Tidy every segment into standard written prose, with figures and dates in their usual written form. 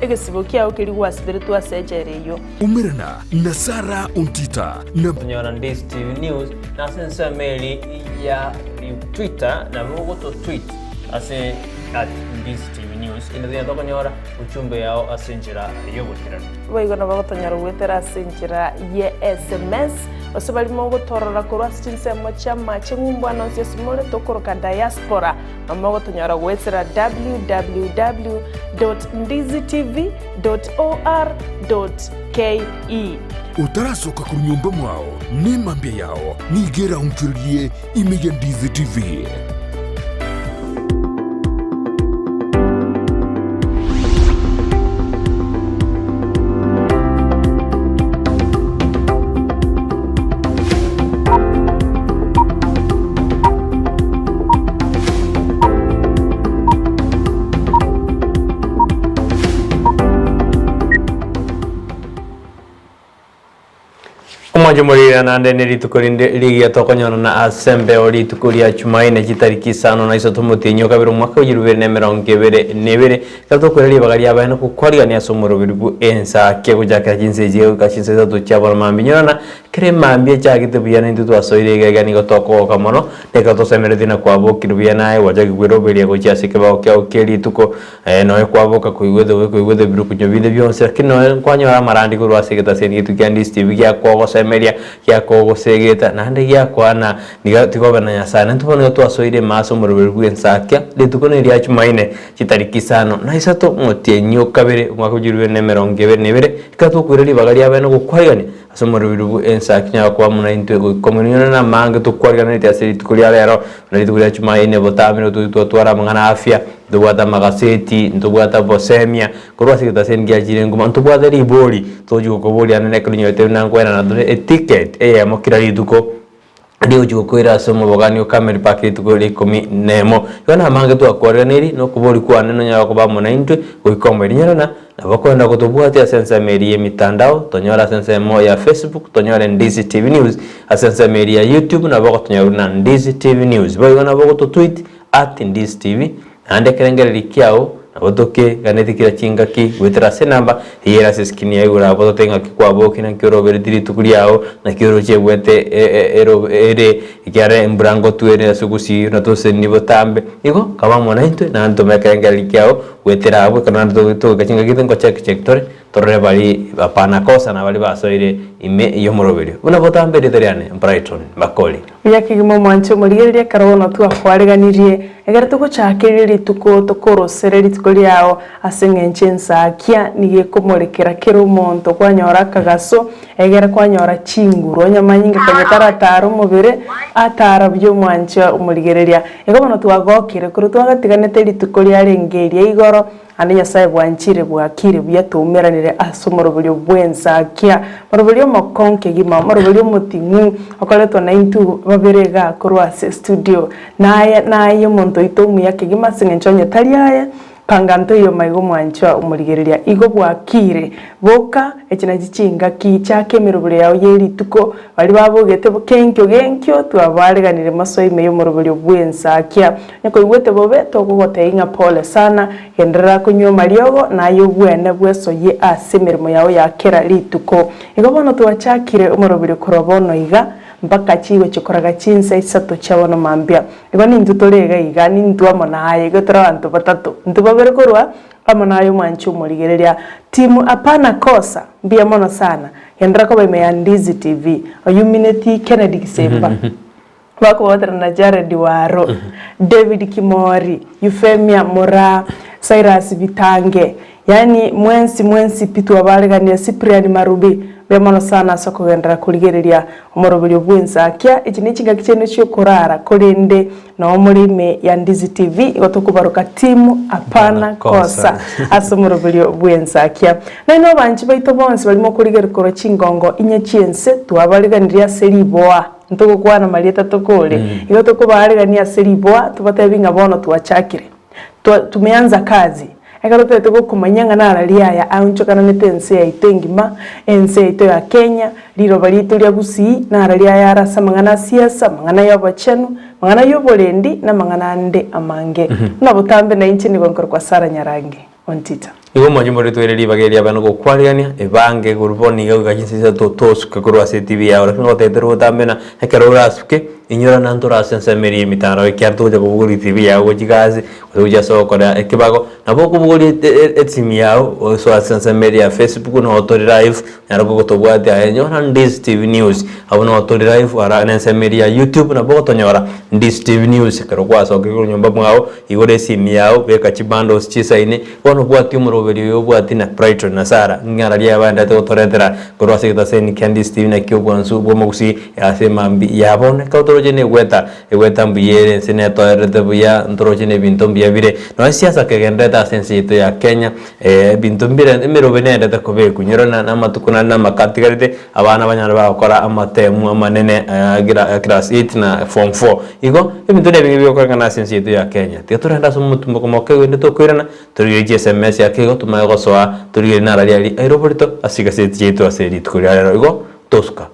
Egesibo kiao keria gwasiberetwe ase echela eyio. Umerana na Sara Ontita na. Konyora Ndizi TV News na ase ensemo eri ya Twitter nabo ogoto tweet ase at Ndizi TV News inde tonya tokonyora ujumbe yao ase enchera y'oboikeranu. Boigo nabo gotonyora goetera ase enchera ye sms, gose baria mogotorora korwa ase chinsemo chi'amache ng'umbu ande onsi ase more tokoroka diaspora. Mogotonyora goetera www dot ndizitv dot or dot ke. Otarasoka korwa nyomba mwao, nemambia yao nigo eraonchorerie ime ya Ndizi TV. Omwancho morire naende ne rituko rinde rigiya tokonyorana ase embeo rituko ria Chumaine chitariki isano na isato omotienyi o kabere omwaka o chirubere na emerongo ebere na ebere ekero tokoira ribaga riabaene gokwarigania ase omoroberi bwe ensake gochakera chinsa echi goika chinsa isato chia bono mambia nyorana Kera emambia echagete buya naintwe twasoire iga iga nigo tokogoka mono, na ekero tosemeretie na kwabokire buya naye gwachakire kweroberia gochia ase ekebao kiao kie rituko, nonya kwaboka koigwete bobe koigwete ebirukunyo binde bionsi, lakini nonya kwanyora amarandi korwa ase egetaseni getwe kia Ndizi TV giakogosemeria, giakogosegeta, naende giakoa niga tiga obe na Nyasaye. Naintwe bono nigo twasoire ime ase omoroberi bw'ensakia, rituko neria Chumaine, chitariki isano na isato, omotienyi o kabere, omwaka bwa chilifu ibere na emerongo ebere na ebere, ekero tokoira ribaga riabeene gokwarigania, Ase omorweri bw'ense akinyara koba buna intwe goika omoinyore na amange tokwariganetie ase rituko ria rero, buna rituko ria Chumaine botambe nigo togochi twatwara amang'ana a afya, ntobwate amagaseti, ntobwate obosemia, korwa ase egetaseni giachire nkoma, ntobwate ribori togochi gokoboria naende ekero onyorete buna nkoenana tore eticket eyemo kera rituko. Rigochia gokoira ase omobogani o Karmeli mpaka rituko ria ikomi nemo. Igo namange twakwareraneirie, na okobori kwane nonyare koba amo naintwe goika omoerio. Nyarana, nabo okoenda gotobwatia ase ensemo eria y'emitandao, tonyore ase ensemo ya Facebook, tonyore Ndizi TV News, ase ensemo eria ya YouTube nabo ogotonyora buna Ndizi TV News. Boigo nabo ogototweet at Ndizi TV, Naende ekerengererio kiao nabo tokeganetie kera chingaki goetera ase enamba eyio ere ase eskrini ya igoro abwo tote ng'aki kwabokia naki oroberetie rituko riao naki oroche ebwate ere ekiagera embura ngotwa ere ase ogosii na tosesenirie botambe. Igo kaba amo naintwe naende tome ekerengererio kiao goetera abwo ekero naende togoika chingaki gete ngocheck check tore torore baria hapana kosa na baria basoire ime y'omoroberio. Buna botambe erieta riane Brighton Makori. Buya kegima omwanche omorigereria ekero bono twakwareganirie, ekero togochakeria rituko tokorosere rituko riao ase eng'encho ensakia nigo ekomorekera kera omonto kwanyora akagaso egere kwanyora chinguru onye amanyinga konya taratara omobere atara buya omwanche omorigereria. Igo bono twagokire korwa twagatiganete rituko riarenge eria igoro Naende Nyasae bwanchire bwakire buya toumeranire ase omoroberio bw'ensakia, moroberio omokong'u kegima, omoroberio omoting'u, okoretwa naintwe babere igaa korwa ase estudio. Naye naye omonto oito omuya kegima ase eng'encho onye tari aye, panga ntoiyo maiga omwanchwa omorigereria. Igo bwakire. Boka, echi nachi chingaki, chaka emeroberio yao ye rituko, baria babogete kenkio genkio, twabareganire masoa ime y'omoroberio bw'ensakia. Onye koigwete bobe, togogotebia ng'a pole sana, genderera konywa amariogo, na aye obwene bwesoyie ase emeremo yao ya kera rituko. Igo bono twachakire omoroberio korwa bono iga, mpaka chigochia koraga chinsa isato chia bono mambia. Igo nintwe tore iga iga, nintwe amo naye, igo tore abanto batato, intwe babere korwa amo naye omwanchi omorigereria. Team hapana kosa, mbuya mono sana. Genderera koba ime ya Ndizi TV. Oyumineti Kennedy Gisemba. Bakobaterana na Jared Waro, David Kimori, Euphemia Moraa, Cyrus Bitange, yaani mwensi mwensi pi twabaregania Cyprian Marubi, mbuya mono sana ase okogenderera korigereria omoroberio bw'ensakia. Echi ne chingaki chiaino chi'okorara korende noo more ime ya Ndizi TV igo tokobaroka team Hapana Kosa ase omoroberio bw'ensakia. Nainwe abanchi baito bonsi baria mokorigereria korwa chingongo inye chi'ense twabareganirie ase riboa. Ntogokwana marieta tokore, igo tokobaarigania ase riboa, tobatebi ng'a bono twachakire. Twa, tumeanza kazi. Ekero toete gokomanyia ng'a narari aya aonchokananete ense yaito engima, ense yaito ya Kenya, riroba riaito ria Gusii, narari aya are ase amang'ana a siasa, amang'ana y'obochenu, amang'ana y'oborendi, na amang'ana ande amange. Buna botambe nainche nigo nkorokwa Sarah Nyarangi Ontita. Igo omonche more toire ribaga eria abana gokwarigania, ebange korwa bono iga goika chinsa isato tosuke korwa ase etibi yao. Lakini gotebete botambe na ekero orasuke, inyora naende ore ase ensemo eria y'emitandao ekiagera togocha kobogoria etibi yao gochia gasi, gose gochia ase ogokora ekebago, nabo okobogoria esimi yao osoe ase ensemo eria ya Facebook noo tore live, Naro gogotobwatia aye nyora Ndizi TV News, abwo noo tore live ara nensemo eria ya YouTube nabo ogotonyora Ndizi TV News. Ekero gwasokire korwa nyomba mwao, igora esimi yao, beka chibundles chisaine, bono obwatie omoroberi oyo obwatie na Brighton na Sarah ng'ina riaye baenderete gotoretera korwa ase egetaseni kia Ndizi TV naki obwansu bw'omogusii ase emambia ya bono. Ekero toroche negweta, egweta mbuya ere ense netoererete buya, ntoroche na ebinto mbuya bire. Nonya siasa kegendererete ase ense yaito ya Kenya, Ebinto mbire emerobe nendete kobekwa, inyora na namatuko naende namaka atigarete, abana banyare bagokora amatemu amanene gira class eight na form four. Igo, ebinto nebinge bigokorekana ase ense yaito ya Kenya. Tiga torende ase omotumboko moke rende tokoirana, torigererie chi sms ake igo tomanye gosoa, torigererie narari aria aire oborito ase chigaseti chiaito ase rituko ria rero. Igo, tosuka.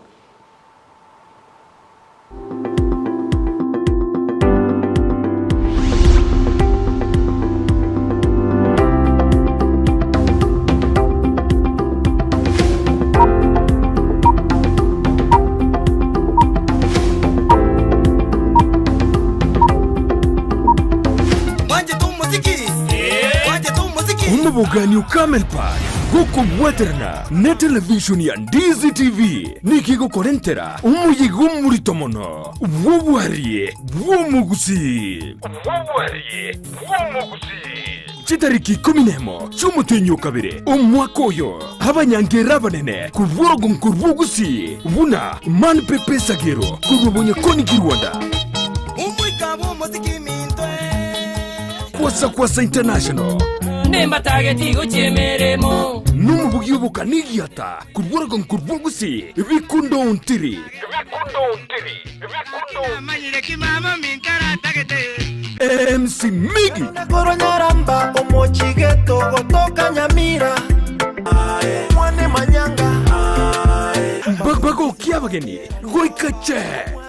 Omobogani o Camel Park gokobwaterana ne television ya Ndizi TV. Niki egokorentera omoyega omorito mono bw'obwarie bw'omogusii. Chitariki ikomi nemo chi'omotienyi o kabere omwaka oyo, abanyangerera abanene korwa orogongo rw'Ogusii buna Man Pepe Sagero korwa Bonyakoni Kirwanda, Kwasa Kwasa International, nomobugi oboka Korwa orogongo rw'obosee, ebikundo ntiri. MC Miggy. Korwa Nyaramba omochigeto gotoka Nyamira mwane manyanga. Bagokia abageni goika che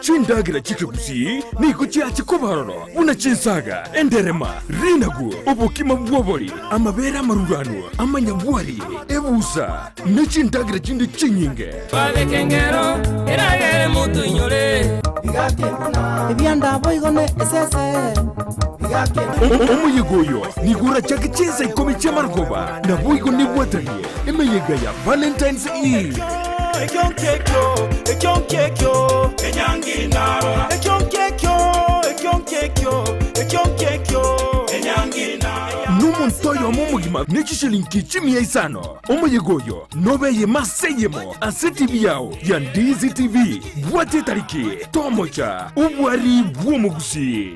chindagera chi'ekegusii nigo chiache koba ororo buna chinsaga, enderema, rinagu, obokima bw'obori, amabere amaruranu, amanyabwari, ebusa, ne chindagera chinde chinyinge. Babeke engero eragere motoinyore. Ebianda boigo ne esese. Omoyega oyo nigo orachake chinsa ikomi chi'amarogoba, naboigo nebwatanie emeyega ya Valentine's Eve. Nomonto oyomo omogima ne chishilingi chimia isano. Omoyega oyo nobe eyemo ase eyemo ase TV yao ya Ndizi TV. Bwata etariki, tomocha, obwari bw'omogusii.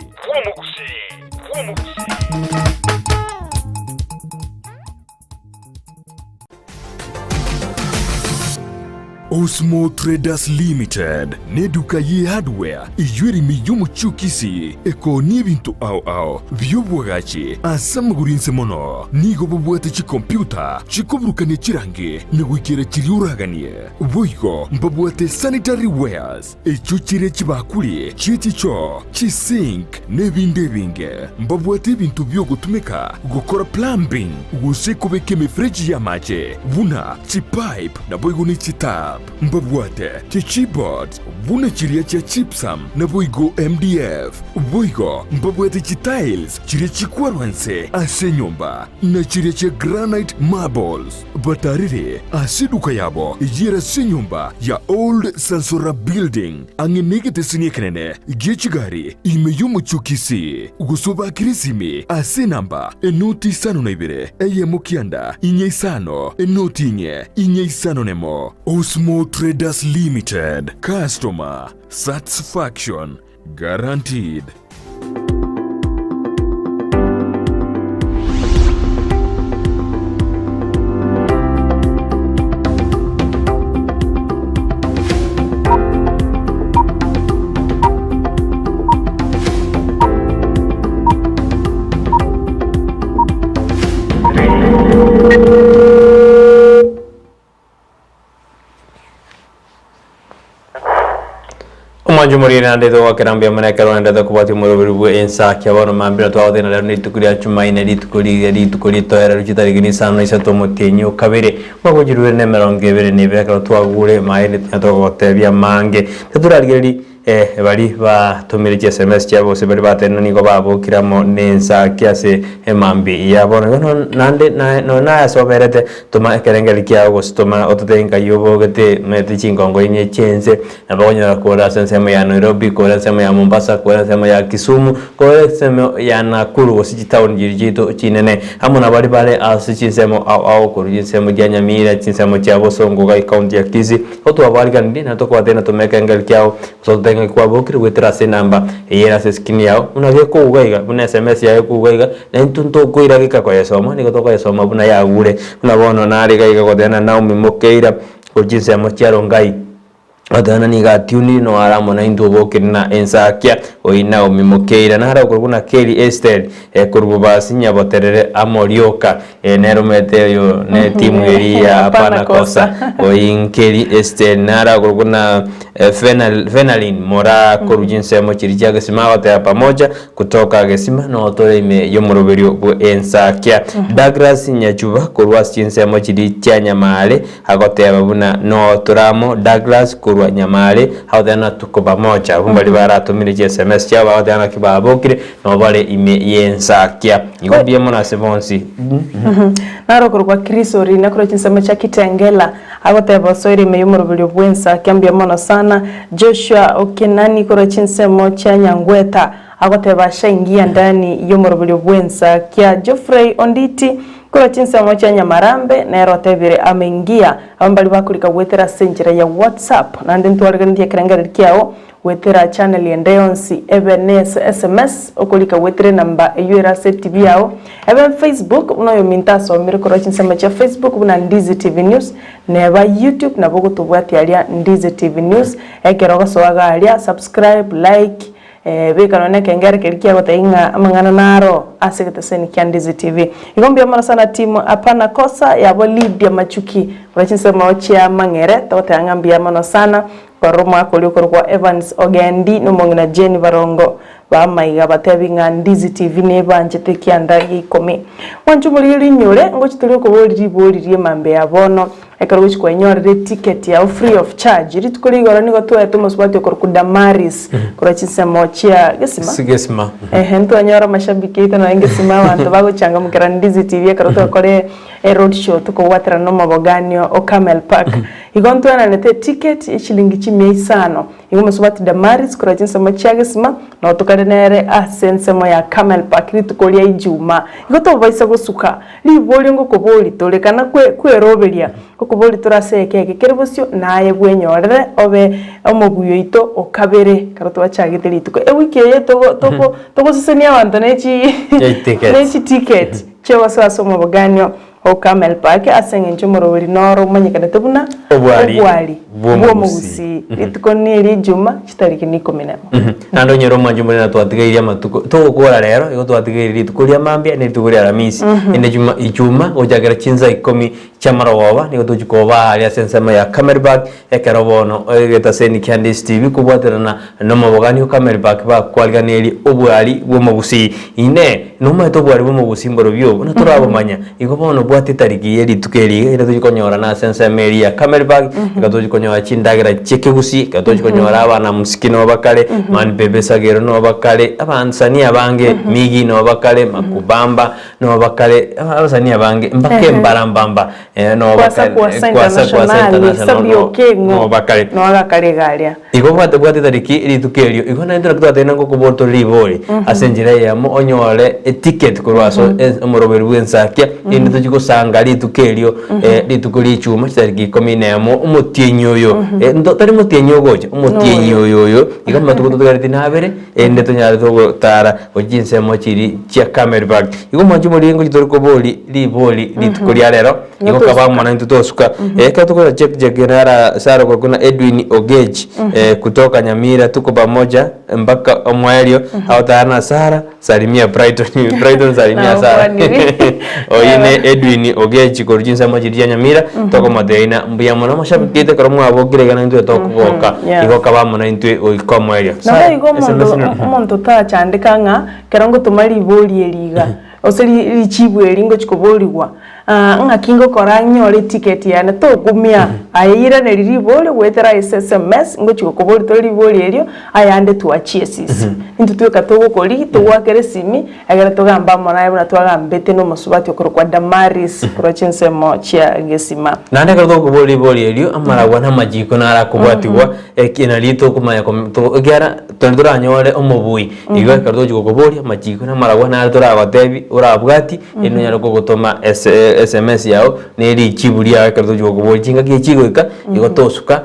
Osmo Traders Limited neduka ye hardware eyio ere ime y'omochie o Kisii ekoonia ebinto ao ao bi'obwagachi ase amagoro inse mono. Nigo bobwate chikompiuta chikoburukania chirangi na goikera chiria oraganie. Boigo mbabwate sanitary wares echio chire chibakuri chie chichoo, chisink na ebinde ebinge. Mbabwate ebinto bi'ogotumeka gokora plumbing gose kobeka emefereji y'amache buna chipipe naboigo ne chitap. Mbabwate chichipboards buna chiria chia gypsum naboigo MDF. Boigo mbabwate chitiles chiria chikwarwa nse ase enyomba na chiria chia granite marbles. Batarire ase eduka yabo eyio ere ase enyomba ya Old Sansora Building ang'e negeteseni ekenene gie chigari ime y'omochie o Kisii, gose obakere esimi ase enamba enoti isano na ibere eyemo kianda inye isano enoti inye inye isano nemo. Osmo Traders Limited, Customer Satisfaction Guaranteed. Omwancho omoriri naende togokera mbuya mono ekero oendete kobwatia omoroberi bwe ensa kia bono mambia na twagotebia na rero nerituko ria Chumaine rituko rigiya rituko ritoereru chitariki isano na isato omotienyi o kabere omwaka o chirubere na emerongo ebere na ebere ekero twagure maene tinya togotebia amange. Titorarigereria baria batomire chi sms chiabo gose baria batenena nigo babokire amo nensa ki ase emambia ya bono. Igo naende nonya naye ase oberete toma ekerengererio kiao gose toma ototebie nkai obogete omanyete chingongo inye chi'ense Nabo okonyora kore ase ensemo ya Nairobi, kore ensemo ya Mombasa, kore ensemo ya Kisumu, kore ensemo ya Nakuru gose chitaoni chiria chiaito chinene, amo na baria bare ase chinsemo ao ao korwa chinsemo chia Nyamira, chinsemo chia Bosongo iga ecounty ya Kisii, igo twabariganirie naende tokobatebia natome ekengeri kiao gose ototebie ng'aki kwabokire goetera ase enamba eye ere ase escreen yao, buna gekouga iga, buna sms yaye ekouga iga, na intwe ntokoira geka koyesoma, nigo tokoyesoma buna yagure. Buna bono nare iga iga goteba na Naomi Mokeira korwa chinsemo chia Rongai. Otana nigo atiunire noare amo naintwe obokire na ensakia oi Naomi Mokeira nare okorokwa na Keri Esteri korwa Bobasi Nyaboterere amo rioka nere omanyete oyo ne timu eria ya Hapana Kosa oi Nkeri Esteri nare okorokwa na Fenalin Moraa korwa chinsemo chiria chia Gesima agoteba pamoja Kutoka Gesima noo tore ime y'omoroberio bwe ensakia Douglas Nyachuba korwa ase chinsemo chiria chia Nyamare Agoteba buna noo tore amo, Douglas korwa Nyamare agoteba na tuko pamoja. Abwo mbaria baratomire chi sms chiabo bagoteba naki babokire noo bare ime y'ensakia. Igo mbuya mono ase bonsi. Naro okorokwa Chris Orina korwa chinsemo chia Kitengela agoteba osoire ime y'omoroberio bw'ensakia mbuya mono sana. Joshua Okinani korwa chinsemo chia Nyangweta agoteba ashaingia ndani y'omoroberio bw'ensakia. Geoffrey Onditi Korwa chinsemo chia Nyamarambe nere otebire Ameingia, aba mbaria bakorika goetera ase enchera ya WhatsApp, naende ntwareganetie ekerengererio kiao goetera channel ende yonsi ebe ne sms okorika goetera enamba eyio ere ase etibi yao, ebe Facebook buna oyominto asomire korwa chinsemo chia Facebook buna Ndizi TV News, neba YouTube nabo ogotobwatia aria Ndizi TV News, ekero ogosoa iga aria subscribe, like. Beka nonya nekengere keria kiagotebia ng'a amang'ana naro ase egeteseni kia Ndizi TV. Igo mbuya mono sana team Hapana Kosa yabo Lydia Machuki korwa chinsemo chia Mang'ere togoteba ng'a mbuya mono sana korora omwaka oria okorokwa Evans Ogendi na omong'ina Jane Barongo ba maiga batebi ng'a Ndizi TV nebanchete ekianda gia ikomi. Mwanche omorigie rinyore ngochi tori okobori ribori rie mambia ya bono. Ekero ogochia kwenyorera eticket yao free of charge, rituko ria igoro nigo twaete omosubati okorokwa Damaris korwa chinsemo chia Gesima. Gesima. Ehe, ntwanyora amashabiki aito nonya Gesima abanto bagochangamokera Ndizi TV ekero twakora eroad show tokobwaterana na omoboganio o Camel Park. Igo ntwenanete eticket ya chilingi chimia isano. Igo omosubati Damaris korwa chinsemo chia Gesima noo tokare nere ase ensemo ya Camel Park rituko ria Ijumaa. Igo tobaisa gosuka Riborio ngokobori tore, kana kweroberia ngokobori tore ase eke eke kere bosio, naye bwenyorere obe omobui oito o kabere ekero twachagete rituko. Ewiki eye togo togo togosesenia abanto ne chi ne chiticket chiogosoa ase omoboganio o Camel Park ase eng'encho omoroberi noro omanyekanete buna Obwari obwari bw'omogusii. bw'omogusii. Rituko neri ijuma chitariki ni ikomi nemo. Naende onyore omwancho omonene twatigaire amatuko, togokora rero, igo twatigaire rituko ria mambia na rituko ria aramisi. Ende juma ichuma gochakera chinsa ikomi chi'amarogoba nigo tochi koba aria ase ensemo ya Camelback, ekero bono egetaseni kia Ndisi TV kobwaterana nomobogani o Camelback bakwariganerie obwari bw'omogusii. Inee! Nomanyete obwari bw'omogusii mborobio obo? Buna torabomanya, igo bono bwate etariki ye rituko eri iga ere tochi konyorana ase ensemo eria ya Camelback, iga tochi konyora chindagera chi'ekegusii, iga tochi konyora abana muziki nobo bakare, Man Bebe Sagero nobo bakare, abansanii abange, Miggy nobo bakare, Makubamba nobo bakare, abasanii abange mpaka Embarambamba nobo Kwasa bakare, kwasa Kwasa Kwasa International, International Sabio no Keng'o nobo bakare. nogo agakare iga aria. Igo bwate bwate tariki rituko erio, igo naintwe naki twatebire ng'a ngokobora tore ribori ase enchera eyemo onyore eticket korwa ase omoroberi bw'ensakia, erinde tochie gosanga rituko erio rituko ria echuma chitariki ikomi na emo, omotienyi oyo nto tari motienyi ogocha, omotienyi oyo oyo, igo amatuko totigareti nabere, erinde tonyare togotara gochia chinsemo chiria chia Camel Park. Igo mwanche morire ngochia tore kobori ribori rituko ria rero, igo. Igoka bamona intwe tosuka. Ekero tokoira check check nara Sarah okorokwa na Edwin Ogechi kutoka Nyamira tuko pamoja mpaka omoerio agotara na Sarah salimia Brighton Brighton salimia Sarah Naokwanire. Oyio ne Edwin Ogechi korwa chinsemo chiria chia Nyamira tokomotebia ng'a mbuya mono amashabiki aito ekero mwabokire iga naintwe tokogoka igoka bamona intwe goika omoerio. Nabo Sarah, igo omonto SMS ino. omonto tachandeka ng'a ekero ngotoma ribori eri iga Gose richibu eri ngochia koborigwa, Ng'aki ngokora nyore etiketi yane? Tokumia. Aye iraneri ribori goetera ase sms, ngochia gokoboria tore ribori erio, ayande twachie esisi. Intwe tweka togokoria, togoakera esimi, egere togambe amo naye buna twagambete na omosubati okorokwa Damaris korwa chinsemo chia Gesima. Naende ekero togokoboria ribori erio, amaragwa na amachiko naro akobwatigwa, eki nario tokomanya kom to ekiagera tari toranyore omobui. Igo ekero togochia gokoboria amachiko na amaragwa naro toragotebi orabwati, erinde onyare kogotoma ese sms yago na richibu riago ekero togochia gokoboria chingaki echi chigoika, igo tosuka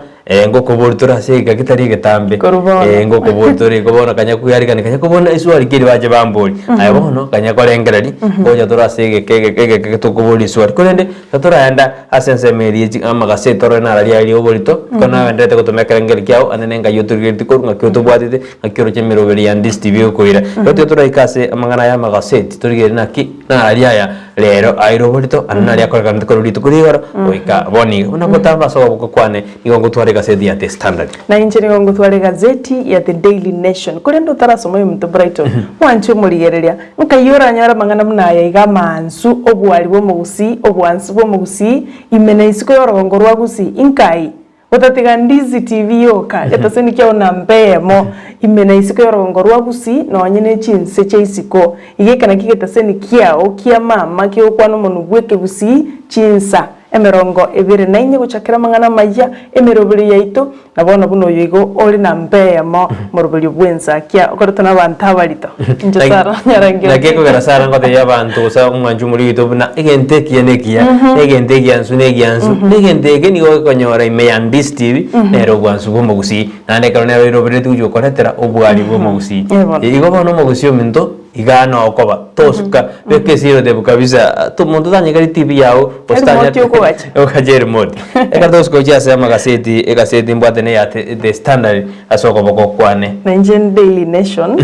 ngokoboria tore ase egeka getari egetambe, Korwa bono. ngokoboria tore igo bono kanya kwearigania kanya kobona eswali ki eria bache bamborie, aye bono kanya korengereria ngocha tore ase egeka egeke egeke tokoboria eswali. Korende totoraenda Ase ensemo eria echi amagaseti torore nararia aria oborito, ekero nagendererete gotoma ekerengerio kiao, ande nengai otorigeretie korwa ng'aki otobwatete, ng'aki oroche emeroberi ya Ndisi TV egokoira. Igo tiga toraike ase amang'ana aya amagaseti, torigererie naki nararia aya rero aire oborito, ande naria akorekanete korwa rituko ria igoro goika bono iga. Buna gotamba ase okoboko kwane, nigo ngotwara egaseti ya The Standard. Na inche nigo ngotwara egazeti ya The Daily Nation. Korende otarasoma oyominto Brighton, mwanche omorigereria, Nkai oranyore amang'ana buna aya iga amaansu, obwari bw'omogusii, obwansu bw'omogusii, ime na isiko y'orogongo rwa Gusii, inkai? Gotatiga Ndizi TV yoka, getaseni kiao namba eyemo, ime na isiko y'orogongo rwa Gusii, nonye ne chinse chia isiko. Iga eke nakio getaseni kiao kia mama kegokwana omonwa bw'ekegusii, chinsa emerongo ebere na inye gochakera amang'ana amayia, emeroberio yaito, Na bono buna oyo igo ore namba eyemo moroberio bw'ensakia, okoretwa nabanto abarito. Inche Sara nyarangi Naki ekogera Sara ngotebia abanto gose omwanchi omorwoti oito buna egento ekiya na ekiya, na egento egiansu na egiansu, na egento eke nigo okonyora ime ya Ndisi TV, nere obwansu bwa omogusii. Naende ekero nero erobereti gochia gokoretera obwari bwa omogusii. Eh bono. Igo bono omogusii ominto, igaa nokoba, tosuka, beka esiro kabisa, monto tanyegeri TV yago, gose tanya Erimote okogacha. ogache erimote. Ekero togosuka gochia ase amagaseti, egaseti mbwate neya The The Standard ase okoboko kwane. Na inche Daily Nation.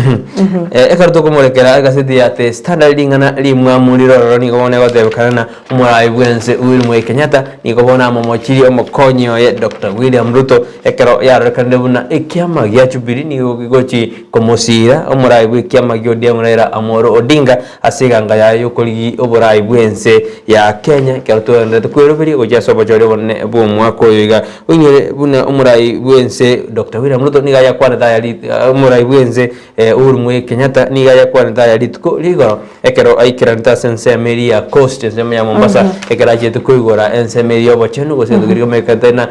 Ekero tokomorekera egaseti ya The Standard ring'ana rimwamu rire ororo nigo bono egotebekana na omorai bwense Uhuru Muigai Kenyatta nigo bono amomochirie omokonyi oye Doctor William Ruto ekero yarorekanire buna ekiama gia Jubilee nigo gegochi komosiira omorai bw'ekiama gia ODM Raila Amolo Odinga Ase eganga yaye y'okorigi oboraai bw'ense ya Kenya, ekero togendererete kweroberia gochia ase obochori obonene bw'omwaka oyo iga, oinyore buna omorai bw'ense Doctor William Ruto nigo ayakwanete aya ri omorai bw'ense Uhuru Muigai Kenyatta nigo ayakwanete aya rituko ria igoro ekero aikeranete ase ensemo eria ya Coast ensemo ya Mombasa ekero achiete koigora ensemo eria y'obochenu gose egento keria kemenyekete na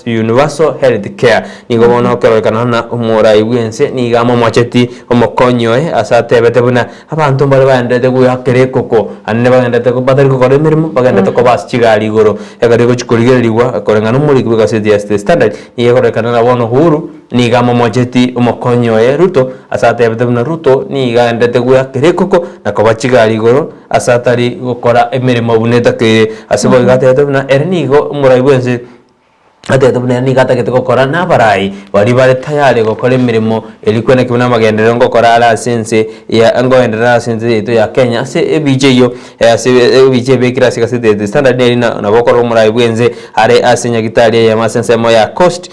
Universal Health Care. Nigo bono okerorekana ng'a omorai bw'ense nigo amomocheti omokonyi oye ase atebete buna abanto mbare bagendererete goakera ekoko, naende bagendererete batari gokora emeremo, bagendererete koba ase chigari igoro. Ekero egochia korigererigwa koreng'ana nomoriki bw'egaseti ya The Standard, nigo ekororekana ng'a bono Uhuru nigo amomocheti omokonyi oye Ruto ase atebete buna Ruto nigo agendererete goakera ekoko na koba chigari igoro ase atari gokora emeremo buna etakeire. Ase boigo atebete buna ere nigo omorai bw'ense. Atebete buna ere nigo atagete gokora nabarai baria bare tayari gokora emeremo eria kweneki buna amagenderero ngokora are ase ense ya ngoenderera ase ense yaito ya Kenya ase ebicha eyio ase ebicha ebekire ase egaseti ya The Standard neri nabo okorora omorai bwense are ase nyagitari eyemo ase ensemo ya Coast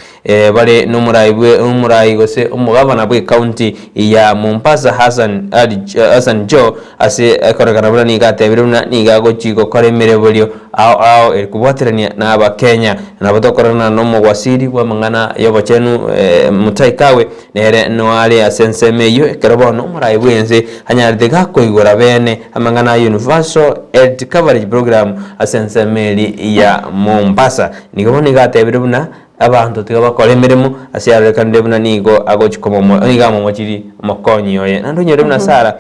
bare nomorai bwe omorai gose omogavana bwe county ya Mombasa Hassan Ali Hassan Joho Ase ekorekana buna nigo atebire buna nigo agochia gokora emereborio ao ao eri kobwaterania na Abakenya. Nabo tokororana nomogwasiri bw'amang'ana y'obochenu Mutahi Kagwe nere noare ase ensemo eyio ekero bono omorai bw'ense anyarete gakoigora bene amang'ana a Universal Health Coverage Program ase ensemo eri ya Mombasa. Nigo bono nigo atebire buna Abanto tiga bakore emeremo ase yarorekanire buna nigo agochia komomo nigo amomochirie omokonyi oye. Naende onyore buna Sara.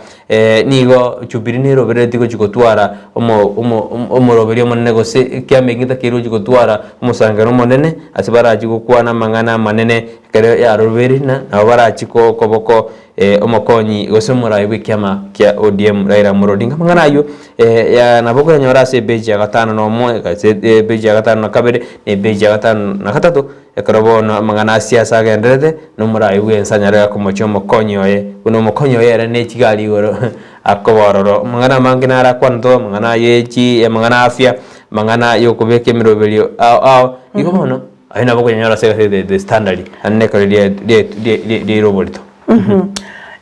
Nigo Jubilee nerobereretie gochia gotwara omo omo omoroberio omonene gose ekiama eke getakeire gochia gotwara omosangerero omonene ase barachie gokwana amang'ana amanene ekero yarobeire ng'a nabo barachie ko koboko omokonyi gose omorai bw'ekiama kia ODM Raila Amolo Odinga. Amang'ana aywo ya nabo okonyora ase epeji ya gatano na omo, ase epeji ya gatano na kabere, na epeji ya gatano na gatato. Ekero bono amang'ana a siasa agenderete, na omoraai bw'ense anyare komochia omokonyi oye, buna omokonyi oye ere ne chigari igoro akoba ororo. Amang'ana amange naro akwanetwe, amang'ana ye chi amang'ana a afya, amang'ana ya okobeka emeroberio ao ao. Igo bono, ayio nabo okonyanyora ase egazeti ya The Standard, naende nekero ria ria ria riaire oborito.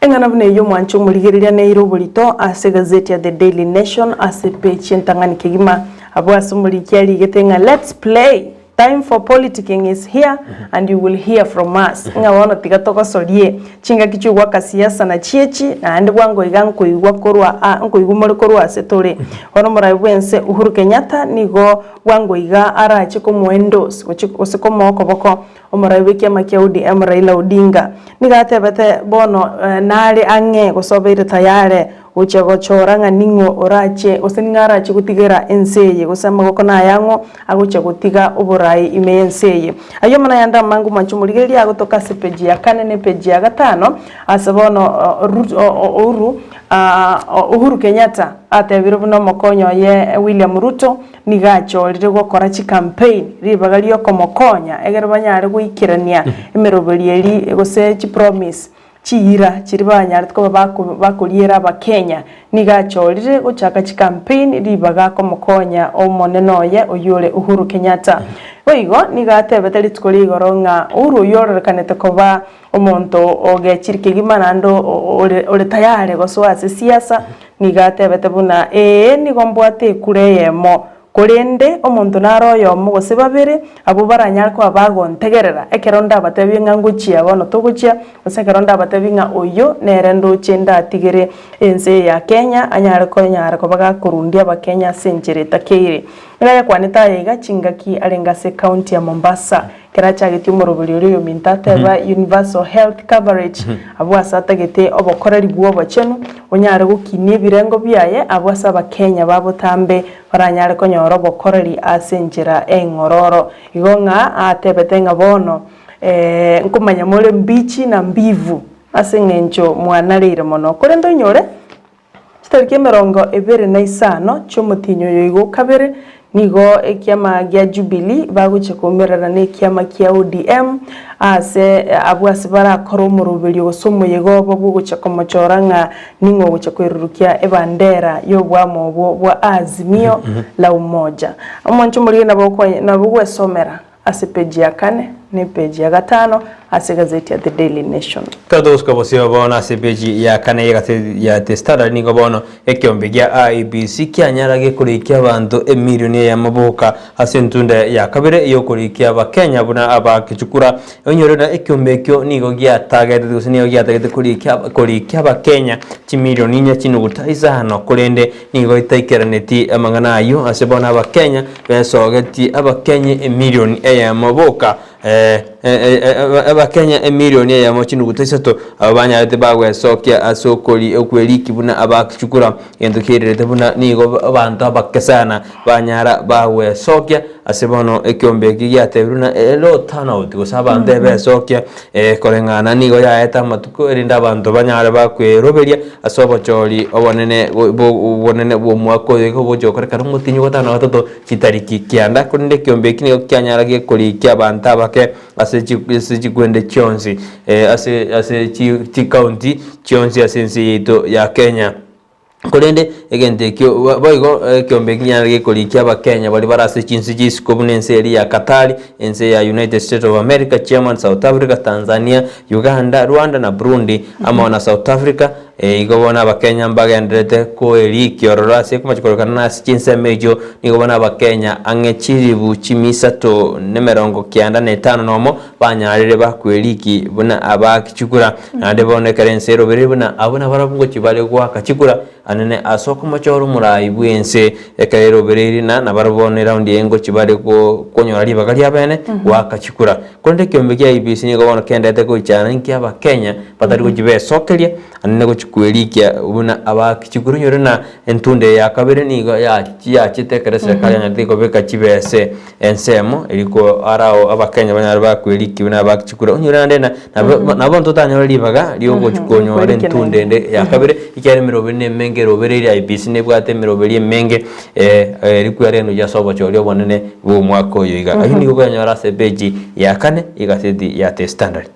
Eng'ana buna eyio omwanche omorigereria neire oborito ase egazeti ya The Daily Nation ase epeji entang'ani kegima. Abwo ase omoriki arigete ng'a Let's play! Time for politicking is here and you will hear from us ng'a bono tiga togosorie chingaki chi'ogoaka siasa na chiechi naende bwango iga nkoigwa korwa a nkoigwa more korwa ase tore. Bono omorai bw'ense Uhuru Kenyatta nigo bwango iga arache komoendorse gochi gose komoa okoboko omorai bw'ekiama kia ODM Raila Odinga. Nigo atebete bono nare ang'e gose obeire tayare Gochia gochora ng'a ning'o orache, gose ning'o arache gotigera ense eye, gose amaboko nayang'o agochia gotiga oboraai ime y'ense eye. Ayio amang'ana ayande amange omwanche omorigereria agotoka ase epeji ya kane na epeji ya gatano, ase bono Uhuru Uhuru Kenyatta atebire buna omokonyi oye William Ruto nigo achorire gokora chicampaign ribaga riokomokonya egere banyare goikerania emeroberio eria gose chipromise. Chiira chiria banyarete koba bakoriera Abakenya, nigo achorire gochaka chikampeini ribaga komokonya omonene oye oyio ore Uhuru Kenyatta. Boigo nigo atebete rituko ria igoro ng'a Uhuru oyio ororekanete koba omonto ogechire kegima naende ore tayare gosoa ase siasa, nigo atebete buna ee nigo mbwate ekura eyemo Korende omonto nare oyomo gose babere, abwo baranyare koba bagontegerera, ekero ndabatebie ng'a ngochia bono togochia, gose ekero ndabatebie ng'a oyio nere ndoche ndatigere ense eye ya Kenya, anyare konyara koba gakorundia Abakenya ase enchera etakeire. Nigo ayakwanete aya iga chingaki arenge ase ecounty ya Mombasa, Ekero achagetie omoroberi oria oyominto ateba Universal Health Coverage, abwo ase atagete obokoreri bw'obochenu onyare gokinia ebirengo biaye abwo ase abakenya ba botambe baranyare konyora obokoreri ase enchera eng'ororo. Igo ng'a atebete ng'a bono nkomanya more mbichi na mbivu ase eng'encho mwanareire mono. Korende onyore. Chitariki emerongo ebere na isano chi'omotienyi oyo igo kabere, nigo ekiama gia Jubilee bagochia koumerana nekiama kia ODM aase abwo ase barakore omoroberio gose omoyega obo bw'ogochia komochora ng'a ning'o ogochia koirurukia ebandera y'obwamo obwo bwa Azimio la Umoja. Omonche omorige nabo nabo gwesomera. Ase epeji ya kane na epeji ya gatano ase egazeti ya The Daily Nation. Ekero togosuka bosio bono ase epeji ya kane y'egazeti ya The Standard nigo bono ekeombe gia IEBC kianyara gekorikia abanto emilioni eyemo boka ase entunda ya kabere y'okorikia abakenya buna abagechukura. Onyore buna ekeombe ekio nigo giatagetete gose nigo giatagete korikia korikia abakenya chimilioni inye chinuguta isano korende nigo etaikeraneti amang'ana ayio ase bono abakenya Besogetie Abakenya emilioni eyemo boka, Abakenya emilioni eyemo chinuguta isato, abwo banyarete bagwesokia ase okori okweriki buna abakichukura, egento kiairerete buna nigo abanto abake sana banyara bagwesokia ase bono ekiombe eki giatebirwe na low turnout gose abanto ebesokia koreng'ana nigo yaete amatuko erinde abanto banyare bakweroberia ase obochori obonene obonene bw'omwaka oyo iga ogocha gokorekana omotienyi o gatano na gatato chitariki kianda, korende ekeombe eki nigo kianyara gekorikia abanto abake ase chi ase chikwende chionsi ase ase chi chikaunti chionsi ase ense yaito ya Kenya. Korende egento ekio boigo ekeombe eki kianyare gekorikia abakenya baria bare ase chinse chia isiko buna ense eria ya Qatar, ense ya United States of America, German, South Africa, Tanzania, Uganda, Rwanda na Burundi amo na South Africa. Igo bono abakenya mbagendererete koerikia ororo ase komochia kororekana na ase chinsemo echio nigo bono abakenya ang'e chilifu chimia isato na emerongo kianda na etano nomo banyarire bakweriki buna abaaki chikura. Naende bono ekero ense erobereire buna abwo nabarabwo ngochia bare goaka chikura anene ase okomochora omorai bw'ense, ekero erobereire na nabarabwo bono eraundi eye ngochia bare konyora ribaga riabeene goaka chikura. Korende ekeombe kia IEBC nigo bono kendete goichana inki abakenya batari gochia besokeria. Anene gochia kwerikia buna abaaki chikura onyore na entunda eye ya kabere nigo yachete ekero eserekari yanyarete kobeka chibese ensemo erio ko arao abakenya banyare bakwerikia buna abaaki chikura onyore naende na nabo nabo ntotanyore ribaga riogochi konyora Kwerikia entunda naende. ende ya kabere ekiagera emeroberi na emenge erobereire IEBC nebwate emeroberi emenge erio kwarendwa ase obochori obonene bwa omwaka oyo iga. Ayio nigo okonyora ase epeji ya kane y'egaseti ya The Standard.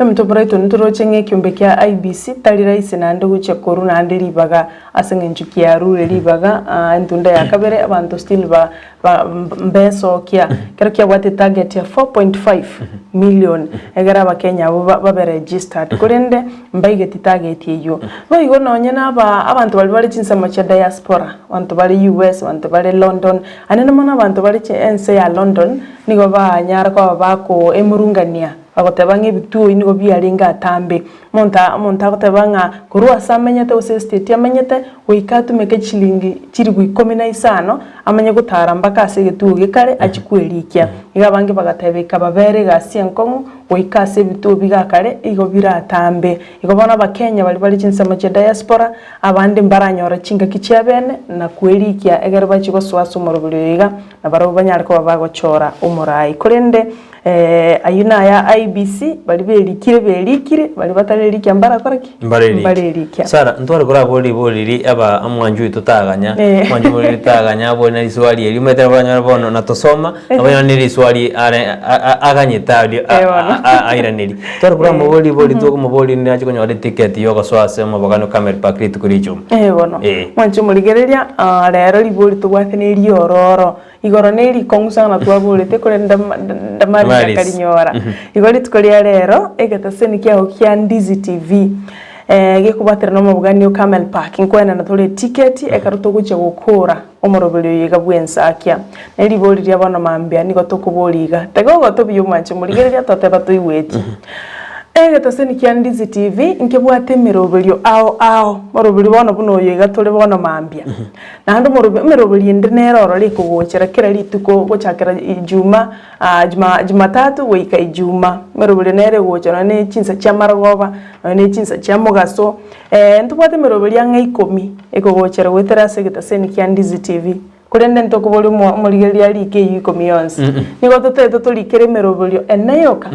Omonto Brighton ntoroche ng'a ekiombe kia IEBC tari rahisi naende gochia korwa naende ribaga ase eng'encho kiarure ribaga entunda ya kabere abanto still ba ba mbesokia ekero kiabwate etarget ya 4.5 million egere abakenya abwo babe registered korende mbaigeti target eyio. Boigo nonye na aba abanto baria bare chinsemo chia diaspora abanto bare US abanto bare London anene mono abanto bare ense ya London Nigo banyara koba bakoemurungania, bagoteba ng'a ebituo nigo biarenge atambe. Omonto omonto agoteba ng'a korwa ase amenyete gose estate amenyete, goika atumeke chilingi chilifu ikomi na isano, amanye gotara mpaka ase egetuo gekare achie kwerikia. Igo abange bagateba ekababera egasi enkong'u goika ase ebituo bigakare igo bire atambe. Igo bono abakenya baria bare chinsemo chia diaspora, abande mbaranyore chingaki chiabene na kwerikia egere bachie gosoa ase omoroberi oyo iga, na barabwo banyare koba bagochora omoraai. Korende ayio naya IEBC, baria berikire berikire, baria batarerikia mbarakore ki? Mbarerikia. Mbarerikia. Sara, ntware korabore ribori riri aba omwanchi oito taganya, Eh. omwanchi oito taganya abore na riswali eri, omanyete nabo oranyore bono natosoma, nabo ne riswali are a- a- aganyete aria a- Eh, bono. a- a- airaneri. Tware koramobori ribori tokomobori rinde ache konyora eticket ya ogosoa ase omobogano Camel Park rituko ria ijumaa. Eh bono, Eh. mwanche omorigereria, ah, rero ribori tobwate ne riororo, igoro ne rikong'u sana twaborete korende ndama ndamari Damaris. ndakarinyora. Igo rituko ria rero, egetaseni kiago kia Ndizi TV, gekobwatera na omobogani o Camel Park, nkoenana tore eticket ekero togochia gokora omoroberi oyo iga bw'ensakia. Ne ribori ria bono mambia nigo tokoboria iga, tega ogote buya omwanche morigereria toteba toigweti. Egetaseni kia Ndizi TV nkebwate emeroberio ao ao, moroberio bono buna oyo iga tore bono mambia. Naende omorobe emeroberio ende nere ororo ekogochera kera rituko gochakera ijuma juma jumatatu goika ijuma. Emeroberio nere egocha nonya ne chinsa chia marogoba, nonya ne chinsa chia mogaso, ntobwate emeroberio ang'e ikomi ekogochera goetera ase egetaseni kia Ndizi TV. Korende ntokoboria omo omorigereria arike eyio ikomi yonsi. Nigo totaete torikere emeroberio ene yoka,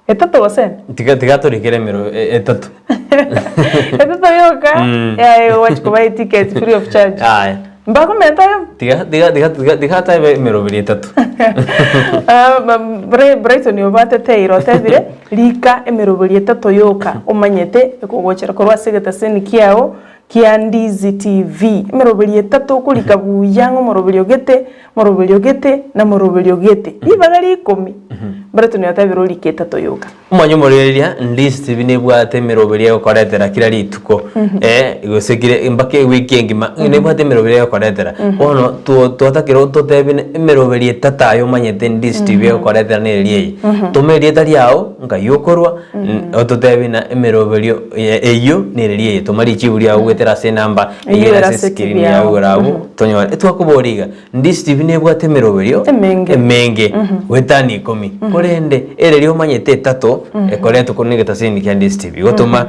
etato gose ene? Tiga tiga torikere emero etato. Etato yoka, yaya egochi koba eticket free of charge. Aya. Mbakomenta aye? Tiga tiga tiga tiga tiga atabe emeroberio etato. Ah, ba- Bri- Brighton obateteire otebire, rika emeroberio etato yoka omanyete ekogochera korwa ase egetaseni kiao Kia Ndizi TV. Emeroberio etato okorika buya ng'a omoroberio gete, moroberio gete, na moroberio gete. Ribaga rikomi. Brighton otebire orike etato yoka. Omanye omorigereria, Ndizi TV nebwate emeroberio egokoretera kera rituko eh, gose kire mpaka ewiki engima nebwate emeroberio egokoretera. Bono two twatakire totebie na emeroberio etato aye omanyete Ndizi TV egokoretera neri eye. Toma erieta riago nkai okorwa Ototebie na emeroberio eyio nereria eye, toma richibu riao goetera ase enamba Eyio eyio ere ere ase ase escreen TV yao yao. igoro abwo tonyore. Etwakoboria iga, Ndizi TV nebwate emeroberio Emenge. emenge goetania ikomi, korende ereria omanyete etato ekoretwa korwa negetasini kia Ndizi TV. Igo toma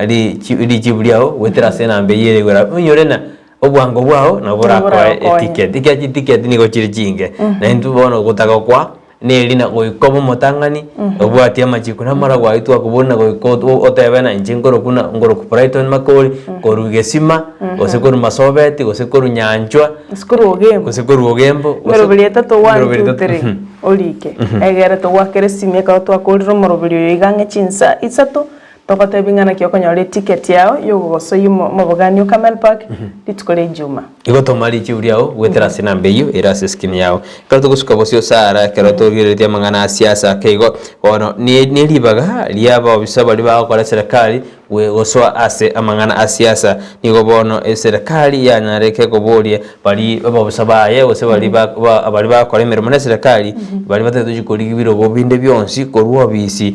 richi richibu riao goetera ase enamba eyio ere igoro abwo, onyore na obwango bwao nabo borakoe boragokonye. eticket, ekiagera chiticket nigo chire chinge, naintwe bono gotaka gokoa Nerina goika obe omotang'ani, obwatie amachiko na amarago ayio twakobori na goika otebe ng'a inche nkorokwa na nkorokwa Brighton Makori, korwa Gesima, gose korwa Masobeti, gose korwa Nyanchwa, Gose korwa Ogembo. gose korwa Ogembo, gose Emeroberi etato one, emeroberi two, etato, three, orike. Egere togoakera esimi ekero twakorire omoroberi oyo iga ang'e chinsa isato, Togotebi ng'a naki okonyora eticket yao yogogosoyia omobogani o Camel Park rituko ria Ijumaa. Igo toma richibu riao goetera ase enamba eyio ere ase eskrini yao. Ekero togosuka bosio Sara, ekero torigereretie amang'ana a siasa ake igo, bono ne ne ribaga ria abaobisa baria bagokora eserekari gwe gosoa ase amang'ana a siasa. Nigo bono eserekari yanyareke koboria baria abaobisa baye gose baria ba ba baria bagokora emeremo na eserekari, baria batagete gochia korigia ebirogo binde bionsi korwa obisi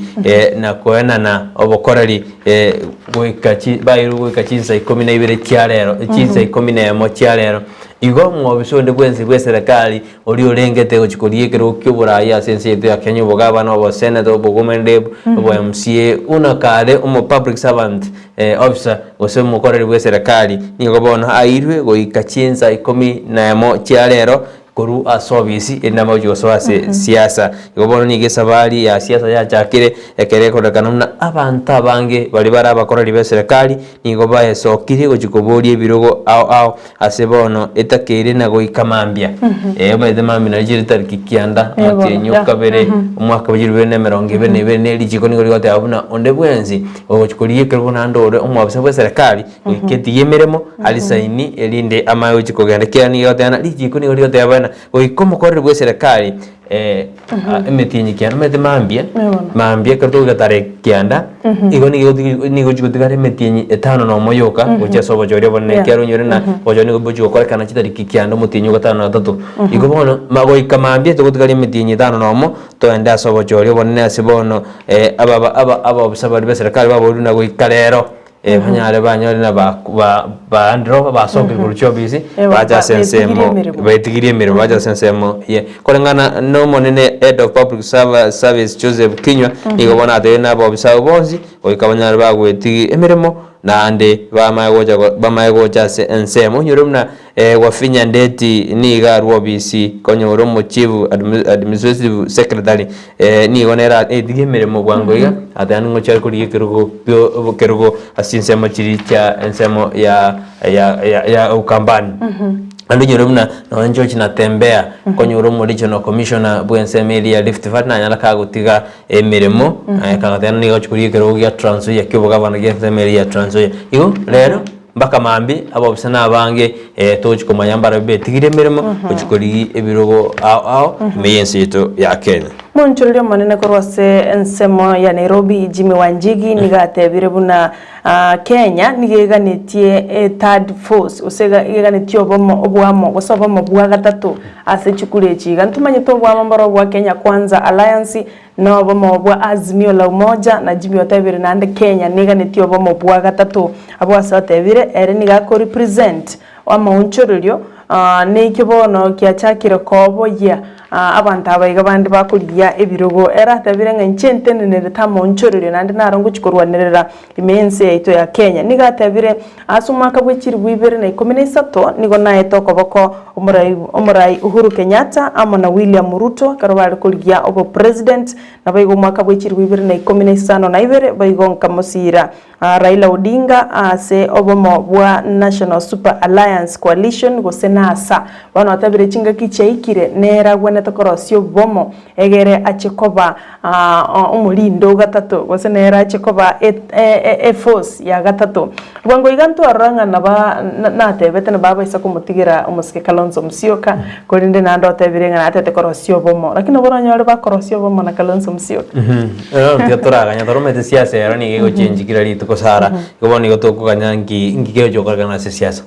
na koenana obokoreri goika chi bairwe goika chinsa ikomi na ibere chia rero, chinsa ikomi na emo chia rero. Igo omwobisa onde bwensi bw'eserekari oria orengete gochia koria ekerogo ki'oboraai ase ense yaito ya Kenya, obogabana, oboseneta, obowomen rep, obo MCA, buna kare omo public servant officer gose omokoreri bw'eserekari, nigo bono airwe goika chinsa ikomi na emo chia rero korwa ase obisi erinde amagochi gosoa ase siasa. Igo bono nigo esabari ya siasa yachakire ekero ekorekana buna abanto abange baria bare abakoreri b'eserekari nigo baesokirie gochia koboria ebirogo ao ao ase bono etakeire na goika mambia. Eh, omanyete mambia nario chire tariki kianda Eh, bono, omotienyi ya. okabere omwaka bwa chilifu bibere na emerongo ebere na ibere ne richiko nigo rigoteba buna onde bwensi ogochia korigia ekerogo naende ore omwabisa bw'eserekari goika etigie emeremo arisaini erinde amanye gochia kogenda ekiagera nigo egoteba ng'a richiko nigo rigoteba buna goika omokoreri bw'eserekari emetienyi kianda omanyete mambia, mambia ekero togoika tarehe kianda, igo nigo egotigi nigo egochi gotigara emetienyi etano na omo yoka gochia ase obochori obonene ekiagera onyore ng'a obochori nigo bogochi gokorekana chitariki kianda omotienyi o gatano na gatato. Igo bono, ma goika mambia togotigara emetienyi etano na omo, toende ase obochori obonene ase bono ababa aba abaofisa baria ba eserekari baborirwe na goika rero. Banyare banyore na ba ba baandire basokire korwa chiofisi Eh, bacha ase ba- betigirie ensemo emeremo. betigirie emeremo bacha ase ensemo ye koreng'ana na omonene head of public server service Joseph Kinyua nigo bono atebire na abaofisa abwo bonsi goika banyare bagwetigi emeremo naende bamanye gocha go bamanye gocha ase ensemo onyore buna Wavinya Ndeti nigo arwe obisi konyora omochief administrative secretary nigo nere etiga emeremo bwango iga ateba ning'o chiare korigia ekerogo kio ekerogo ase chinsemo chiria chia ensemo ya ya ya Ukambani. Naende onyore buna nonye George Natembeya konyora omoregional commissioner bwa ensemo eria ya Rift Valley nanyara kagotiga emeremo kagoteba nigo agochia korigia ekerogo gia Trans Nzoia kia obogavana gia ensemo eria ya Trans Nzoia. Igo rero. Mpaka mambia abobisa na abange togochia komanya mbarabwo betigire emeremo gochia korigia ebirogo ao ao ime y'ense yaito ya Kenya. Monchoreria omonene korwa ase ensemo ya Nairobi Jimmy Wanjigi nigo atebire buna Kenya nigo eganetie e third force gose eganetie obomo oboamo gose obomo bwa gatato ase chikura echi iga. Ntomanyete oboamo mboro obwa Kenya Kwanza Alliance Na obomo bwa Azimio la Umoja, na Jimmy otebire naende Kenya neganetie obomo bwa gatato. Abwo ase otebire ere nigo ako represent amaonchorerio neikio bono kiachakire koboyia abanto aba iga bande bakorigia ebirogo. Ere atebire ng'a inche ntenenerete amaonchorerio naende naro ngochia korwanerera ime y'ense yaito ya Kenya. Nigo atebire ase omwaka bwe chilifu ibere na ikomi na isato nigo naete okoboko omorai omorai Uhuru Kenyatta amo na William Ruto ekero bare korigia obopresident, naboigo omwaka bwe chilifu ibere na ikomi na isano na ibere boigo nkamosira Raila Odinga ase obomo bwa National Super Alliance Coalition gose NASA. Bono otebire chingaki chiaikire nere agwenerete korosia obomo egere ache koba omorindo o gatato, gose nere ache koba eforce ya gatato. Bwango iga ntwarora ng'a naba natebete nabo abaisa komotigera omosike Kalonzo Musyoka, korende naende otebire ng'a natete korosia obomo. Lakini nabo oranyore bakorosia obomo na Kalonzo Musyoka. Tiga toraganya toromete siasa ero nigo egochenji kera rituko Sarah, igo bono nigo tokoganya nki nki kegochi gokorekana ase siasa.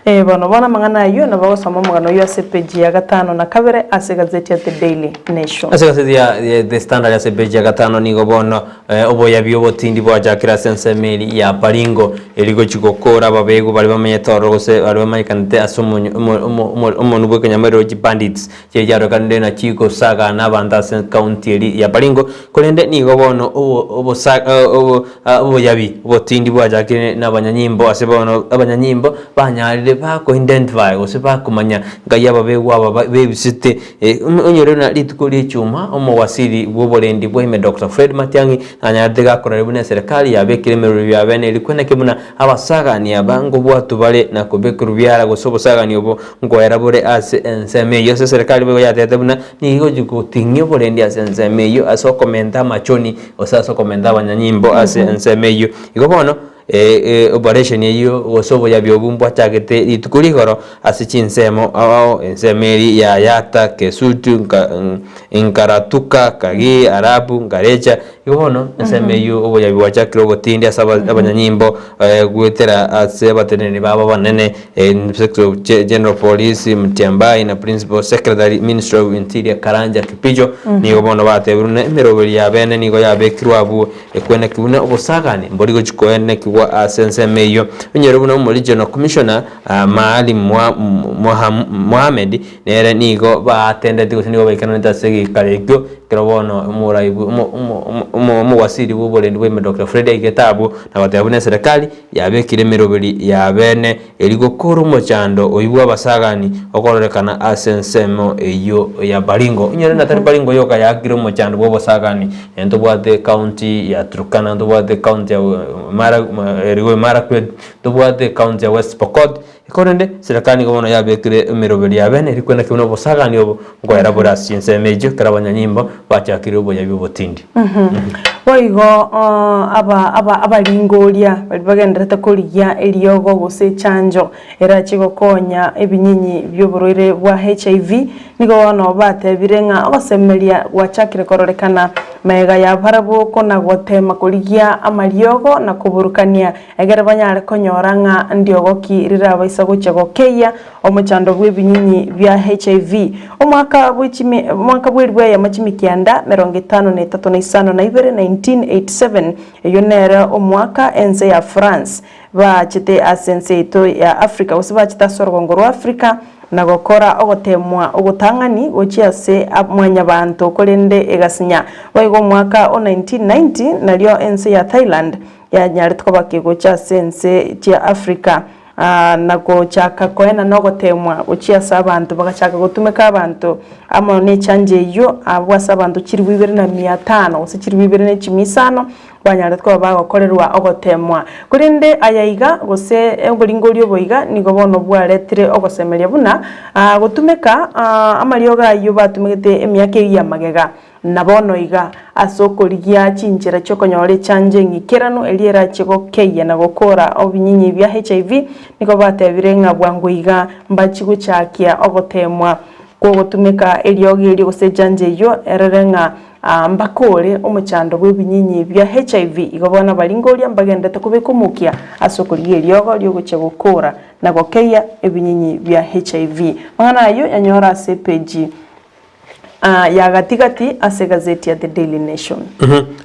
Ee bono, bono amang'ana ayio nabo ogosoma omogano oyio ase epeji ya gatano na kabere ase egazeti ya The Daily Nation. Ase egazeti ya The Standard ase epeji ya gatano nigo bono oboyabi obotindi bwachakire ase ensemo eria ya Baringo eri gochia gokora ababegu baria bamenyete ororo gose baria bamanyekanete ase omonwe bw'ekenyamerero chibandits chiria chiarorekanire na chigosagana abanto ase ekaunti eria ya Baringo korende nigo bono Oboyabi obotindi bwachakire nabanyanyimbo ase bono abanyanyimbo banyarire bako identify gose bakomanya ngai ababegwa aba bebisete. Onyore buna rituko rie echuma omowasiri bw'oborendi bwa ime Doctor Fred Matiang'i nanyarete gakorera buna eserekari yabekire emerobio ya bene eri kweneke buna abasagani aba ngobwatwa bare na kobekerwa biara gose obosagani obo nkoera bore ase ensemo eyio ase eserekari boigo yatebete buna nigo egochi goting'ia oborendi ase ensemo eyio ase okomenta amachoni gose ase okomenta abanyanyimbo ase ensemo eyio. Igo bono operation eyio gose oboyabi obwo mbwachagete rituko rigoro ase chinsemo ao ao, ensemo eria ya Yatta, Kesutu, Nkaratuka, Kagii, Arabu, Nkarecha. Igo bono ensemo eyio oboyabi bwachakire obotindi ase abanyanyimbo goetera ase abateneneri babo abanene, Inspector of General Police Mutyambai na Principal Secretary Ministry of Interior Karanja Kipicho nigo bono batebirwe buna emeroberi ya bene nigo yabekirwe abwo ekwenekigwe buna obosagani mbori gochi koenekigwa. gokorwa ase ensemo eyio. Onyore buna omoregional commissioner Maalim Mohamed nere nigo baatendeti gose nigo baikaranete ase egeikaro ekio ekero bono omorai omowaziri bw'oborendi bwa ime Doctor Fred aigete abwo na goteba buna eserekari yabekire emeroberi ya bene Erio gokora omochando oyio bw'abasagani okororekana ase ensemo eyio ya Baringo. Onyore na tari Baringo yoka yaakire omochando bw'obosagani, eh, ntobwate ecounty ya Turkana, ntobwate ecounty ya Mara Elgeyo Marakwet, ntobwate ecounty ya West Pokot, korende serikali nigo bono yabekire emeroberi ya bene erio kwenda kebuna obosagani obo nkoera bore ase chinsemo echio ekero abanyanyimbo bachakire oboyabi obotindi. Boigo aba aba abaringoria baria bagendererete korigia eriogo gose echanjo erache gokonya ebinyinyi bi'oborwaire bwa HIV, nigo bono batebire ng'a ogosemeria gwachakire kororekana magega ya barabwo kona-goteema korigia amariogo na koburukania egere banyare konyora ng'a ndiogo ki rirabaisa gochia gokeyia Omochando bw'ebinyinyi bia HIV. Omwaka bwe chimi omwaka bw'elifu eyemo chimikianda merongo etano na etato na isano na ibere, 1987, eyio nere omwaka ense ya France baachete ase ense yaito ya Africa gose baachete ase orogongo rwa Africa na gokora ogotemwa ogotang'ani gochia ase mwanyabanto korende egasinya. Boigo omwaka o 1990 nario ense ya Thailand yanyarete koba kegocha ase ense chia Africa. Na gochaka koenana ogoteemwa gochia ase abanto, bagachaka gotumeka abanto amo nechanjo eyio, abwo ase abanto chilifu ibere na mia tano, gose chilifu ibere ne chimia isano, banyarete koba bagokorerwa ogoteemwa. Korende aya iga, gose oboringoria obo iga, nigo bono bwaretire ogosemeria buna gotumeka amariogo ayio batumegete emiaka eyio ya magega. Na bono iga, ase okorigia chinchera chi'okonyora echanjo eng'ikeranu eria erache gokeyia na gokora obinyinyi bia HIV, nigo batebire ng'a bwango iga mbachi gochakia ogoteemwa kw'ogotumeka eriogi erio gose echanjo eyio erere ng'a mbakore omochando bw'ebinyinyi bia HIV. Igo bono abaringoria mbagenderete kobeka omokia ase okorigia eriogo riogochia gokora na gokeyia ebinyinyi bia HIV. Amang'ana ayio yanyore ase epeji ya gati-gati ase egazeti ya The Daily Nation.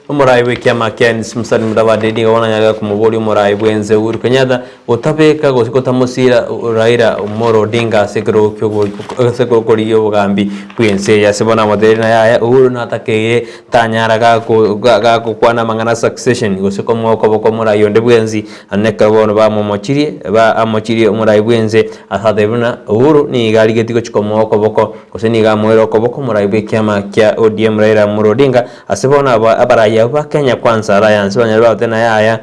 Omorai bw'ekiama kia NC Musalia Mudavadi nigo bono anyarire komoboria omorai bw'ense Uhuru Kenyatta gotabeka gose gotamosira Raila Omolo Odinga ase ekerogo kiogo ase okorigia obogambi bw'ense eye. Ase bono amotebirie ng'a yaya Uhuru natakeire tanyara gako gakokwana amang'ana a succession gose komoa okoboko omorai onde bwensi Naende ekero bono bamomochirie, ba amochirie omorai bw'ense, ase atebire buna Uhuru nigo arigetie gochia komoa okoboko, gose nigo amoeire okoboko omorai bw'ekiama kia ODM Raila Amolo Odinga, ase bono aba abarai abwo ba Kenya Kwanza Alliance banyare bagoteba ng'a yaya